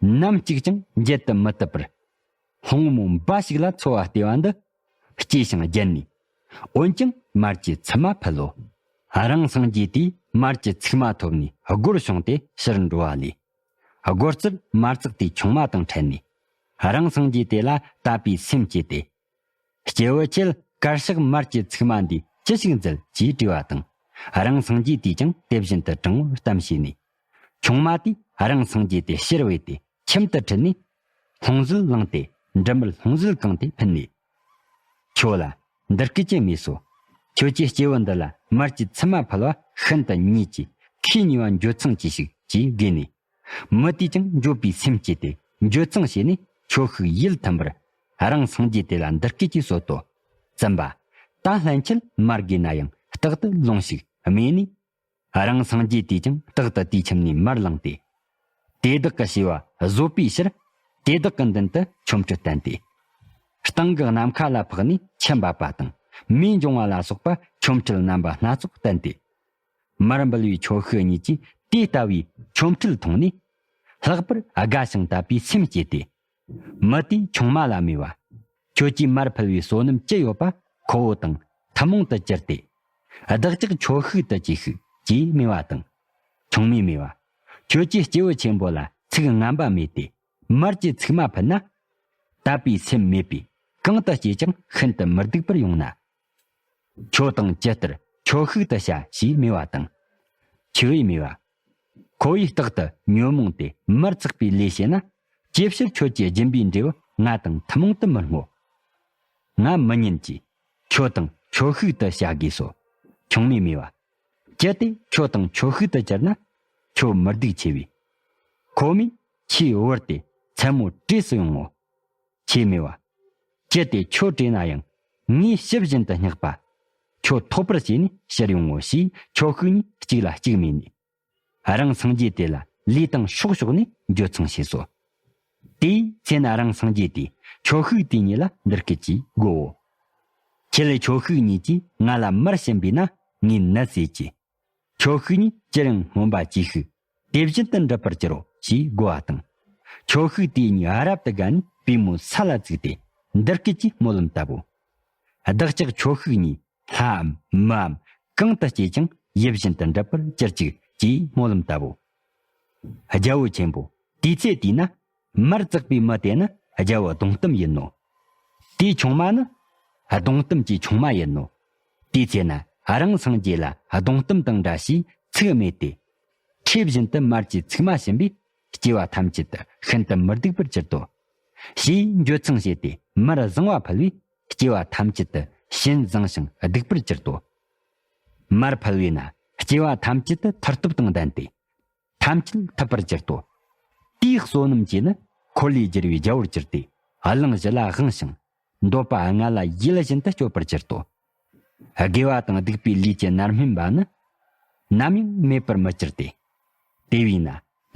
ནམ་གཅིག་ཀྱང་འགྱེལ་དུ་མི་བཏུབ་པར། སློང་མོ་འབའ་ཞིག་ལ་འཚོ་བ་སྟེར་བ་འདི་སྐྱེས་ཤིང་རྒྱན་ནས། འོན་ཀྱང་མར་གྱི་ཚིབ་མ་ཕུལ་ལོ། རང་སངས་རྒྱས་དེས་མར་གྱི་ཚིག་མ་ཐོབ་ནས་སྒོར་བྱུང་སྟེ་ཕྱིར་འགྲོ་བ་ལས། སྒོར་རྩར་མར་ཚགས་དེའི་ཆུང་མ་དང་འཕྲད་ནས། རང་སངས་རྒྱས་དེ་ལ་དད་པའི་སེམས་བསྐྱེད་དེ། སྐྱེས་བུ་ཁྱེད་གར་ཕྱག་མར་གྱི་ཚིག་མ་འདིས་ཅི་ཞིག་མཛད་ཅེས་དྲིས་པ་དང་། རང་སངས་རྒྱས་དེས་ཀྱང་དེ་བཞིན་དུ་དྲང་བོར་གཏམ་བྱས་ནས། ཆུང་མ་དེས་རང་སངས་རྒྱས་དེ་ཕྱིར་བོས་ཏེ་ཁྱིམ་དུ་ཁྲིད་ནས། ལྷུང་བཟེད་བླངས་ཏེ་འབྲུ་མར་ལྷུང་བཟེད་བཀང་སྟེ་ཕུལ་ནས། ཁྱོད་ལ་འདི་སྐད་ཅེས་སྨྲས་སོ། ཁྱོད་ཀྱིས་སྐྱེས་བུ་འདི་ལ་མར་གྱི་ཚིག་མ་ཕུལ་བ་ཤིན་ཏུ་ཉེས་ཀྱིས་ཁོས་ཉེས་པ་འགྱོད་ཚངས་ཀྱིས་ཤིག་ཅེས་བགོས་ནས། མི་དེས་ཀྱང་འགྱོད་པའི་སེམས་བསྐྱེད་དེ་འགྱོད་ཚངས་བྱས་ནས་ཁྱོ་ཤུག་ཡིད་ཐིམ་པར་རང་སངས་རྒྱས་དེ་ལ་འདི་སྐད་ཅེས་གསོལ་ཏོ། བཙུན་པ། ད་ལྷན་ཁྱེད་མར་བགོས་ན་ཡང་རྟག་ཏུ་ལོངས་ཤིག་སྨྲས་ནས། རང་སངས་རྒྱས་དེས་ཀྱང་རྟག་ཏུ་དེའི་ཁྱིམ་ནས་མར་བླངས་ཏེ། དེ་དག་གི་བྱས་པ་བཟོད་པའི་ཕྱིར། དེ་དག་གི་མདུན་དུ་ཆོ་འཕྲུལ་བསྟན་ཏེ། སྟེང་གི་ནམ་མཁའ་ལ་འཕགས་ནས་ཆུ་འབབ་པ་དང་མེ་འབྱུང་བ་ལ་སོགས་པ་ཆོ་འཕྲུལ་རྣམ་པ་སྣ་ཚོགས་བསྟན་ཏེ། མར་འབུལ་བའི་ཁྱོ་ཤུག་གཉིས་ཀྱིས་དེ་ལྟ་བུའི་ཆོ་འཕྲུལ་མཐོང་ནས། ལྷག་པར་དགའ་ཞིང་དད་པའི་སེམས་བསྐྱེད་དེ། མི་དེས་ཆུང་མ་ལ་སྨྲས་པ། ཁྱོད་ཀྱིས་མར་ཕུལ་བའི་བསོད་ནམས་ཅི་ཡོད་པ་ཁོ་བོ་དང་ཐུན་མོང་དུ་གྱུར་ཏེ། བདག་ཅག་ཁྱོ་ཤུག་ཏུ་སྐྱེས་ཤིག་ཅེས་སྨྲས་པ་དང་། ཆུང་མས་སྨྲས་པ། ཁྱོད་ཀྱིས་སྐྱེས་བུ་ཆེན་པོ་ལ་ཚིག་ངན་པ་སྨྲས་ཏེ། མར་གྱི་ཚིག་མ་ཕུལ་ན། དད་པའི་སེམས་མེད་པས་གང་དུ་སྐྱེས་ཀྱང་ཤིན་ཏུ་མི་སྡུག་པར་ཡོང་ན། ཁྱོད་དང་ཇི་ལྟར་ཁྱོ་ཤུག་ཏུ་བྱ་ཞེས་སྨྲས་པ་དང་། ཆུ་བས་སྨྲས་པ། ཁོ་བོས་རྟག་ཏུ་ཉོན་མོངས་ཏེ་མར་ཚགས་པའི་ལས་བྱས་ན། ཅིའི་ཕྱིར་ཁྱོད་ཀྱི་སྦྱིན་པའི་འབྲས་བུ་ང་དང་ཐུན་མོང་དུ་མི་བསྔོ། ང་མི་ཉན་གྱིས། ཁྱོད་དང་ཁྱོ་ཤུག་ཏུ་བྱ་དགོས་སོ། ཆུང་མས་སྨྲས་པ། ཅི་སྟེ་ཁྱོད་དང་ཁྱོ་ཤུག་ཏུ་གྱུར་ན། ཁྱོད་མི་སྡུག་ཆེ་བས། ཁོ་མོས་ཁྱོད་བོར་ཏེ་མཚན་མོ་བྲོས་སུ་ཡོང་ངོ་། ཁྱོས་སྨྲས་པ། ཅི་སྟེ་ཁྱོད་བྲོས་ན་ཡང་ངས་ཕྱི་བཞིན་དུ་བསྙེགས་པ། ཁྱོད་ཐོབ་པར་བྱས་ནས་ཕྱིར་ཡོང་ངོ་ཞེས་ཁྱོ་ཤུག་གཉིས་གཅིག་ལ་གཅིག་སྨྲས་ནས། རང་སངས་རྒྱས་དེ་ལ་ལུས་དང་སྲོག་ཕྱོགས་ནས་འགྱོད་ཚངས་བྱས་སོ། དེའི་ཚེ་ན་རང་སངས་རྒྱས་དེས་ཁྱོ་ཤུག་དེ་གཉིས་ལ་འདི་སྐད་ཅེས་བསྒོའོ། ཁྱེད་ལས་ཁྱོ་ཤུག་གཉིས་ཀྱིས་ང་ལ་མར་བྱིན་པས་ན་ངས་ནི་ཟོས་ཀྱི། ཁྱོ་ཤུག་གཉིས་ཅི་རིང་སྨོན་པ་ཅི་ཤུགས་དེ་བཞིན་དུ་འགྲུབ་པར་གྱུར་རོ་ཞེས་བསྒོ་བ་དང་། ཁྱོ་ཤུག་དེ་གཉིས་རབ་ཏུ་དགའ་ནས་པུས་མོ་ས་ལ་བཙུགས་ཏེ་འདི་སྐད་ཀྱིས་སྨོན་ལམ་བཏབ་བོ། བདག་ཅག་ཁྱོ་ཤུག་གཉིས་ལྷའམ་མིའམ་གང་དུ་སྐྱེས་ཀྱང་ཡིད་བཞིན་དུ་འགྲུབ་པར་གྱུར་ཅིག་ཅེས་སྨོན་ལམ་བཏབ་བོ། རྒྱལ་པོ་ཆེན་པོ། དེའི་ཚེ་དེས་ན། མར་བཙགས་པའི་མི་དེ་ནི་རྒྱལ་པོ་གདོང་གཏམ་ཡིན་ནོ། དེའི་ཆུང་མ་ནི་གདོང་གཏམ་གྱི་ཆུང་མ་ཡིན་ནོ། དེའི་ཚེ་ན་རང་སངས་རྒྱས་ལ་གདོང་གཏམ་དང་འདྲ་ཞེས་ཚིག་སྨྲས་ཏེ། ཁྲིད་བཞིན་དུ་མར་གྱི་ཚིག་མ་བྱིན་པས་སྐྱེ་བ་ཐམས་ཅད་དུ་ཤིན་ཏུ་མི་སྡུག་པར་གྱུར་ཏོ། ཞེས་འགྱོད་ཚངས་བྱས་ཏེ་མར་བཟང་བ་ཕུལ་བས་སྐྱེ་བ་ཐམས་ཅད་དུ་ཞིང་བཟང་ཞིང་སྡུག་པར་གྱུར་ཏོ། མར་ཕུལ་བས་ན་སྐྱེ་བ་ཐམས་ཅད་དུ་མཐར་ཐུག་དང་ལྡན་ཏེ། ཐམས་ཅད་ཐུབ་པར་གྱུར་ཏོ། དེའི་བསོད་ནམས་ཀྱིས་ནི་འཁོར་ལོས་སྒྱུར་བའི་རྒྱལ་པོར་གྱུར་ཏེ། གླིང་བཞི་ལ་དབང་ཞིང་། འདོད་པ་ལྔ་ལ་ཡིད་བཞིན་དུ་སྤྱོད་པར་གྱུར་ཏོ། དགེ་བ་དང་སྡིག་པའི་ལས་ཀྱི་མནར་སྨིན་པ་ནི། ནམ་ཡང་མེད་པར་མི་གྱུར་ཏེ། དེ་བས་ན་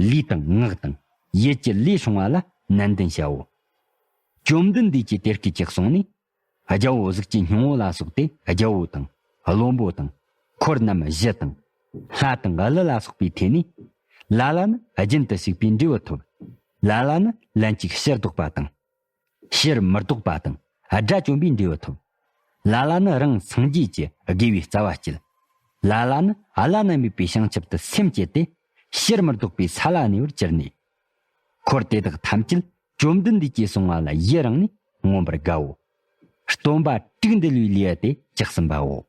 ལུས་དང་ངག་དང་ཡིད་ཀྱི་ལས་བསྲུང་བ་ལ་ནན་ཏན་བྱའོ། བཅོམ་ལྡན་འདས་ཀྱིས་དེ་སྐད་ཅེས་གསུངས་ནས། རྒྱལ་པོ་གཟུགས་ཀྱི་སྙིང་པོ་ལ་སོགས་ཏེ་རྒྱལ་པོ་དང་། བློན་པོ་དང་། འཁོར་རྣམས་བཞི་དང་། ལྷ་དང་ཀླུ་ལ་སོགས་པའི་ཐད་ནས། ལ་ལ་ནི་རྒྱུན་དུ་ཞུགས་པའི་འབྲས་བུ་ཐོབ། ལ་ལ་ནི་ལན་གཅིག་ཕྱིར་ལྡོག་པ་དང་། ཕྱིར་མི་ལྡོག་པ་དང་། དགྲ་བཅོམ་པའི་འབྲས་བུ་ཐོབ། ལ་ལ་ནི་རང་སངས་རྒྱས་ཀྱི་དགེ་བའི་རྩ་བ་བསྐྱེད། ལ་ལ་ནི་བླ་ན་མེད་པའི་བྱང་ཆུབ་ཏུ་སེམས་བསྐྱེད་དེ། ཕྱིར་མི་ལྡོག་པའི་ས་ལ་གནས་པར་གྱུར་ནས། འཁོར་དེ་དག་ཐམས་ཅད་བཅོམ་ལྡན་འདས་ཀྱིས་གསུངས་པ་ལ་ཡི་རང་ནས་མངོན་པར་དགའ་བོ། སྟོན་པ་དྲུག་འདུལ་བའི་ལེའུ་སྟེ་བཅུ་གསུམ་པའོ།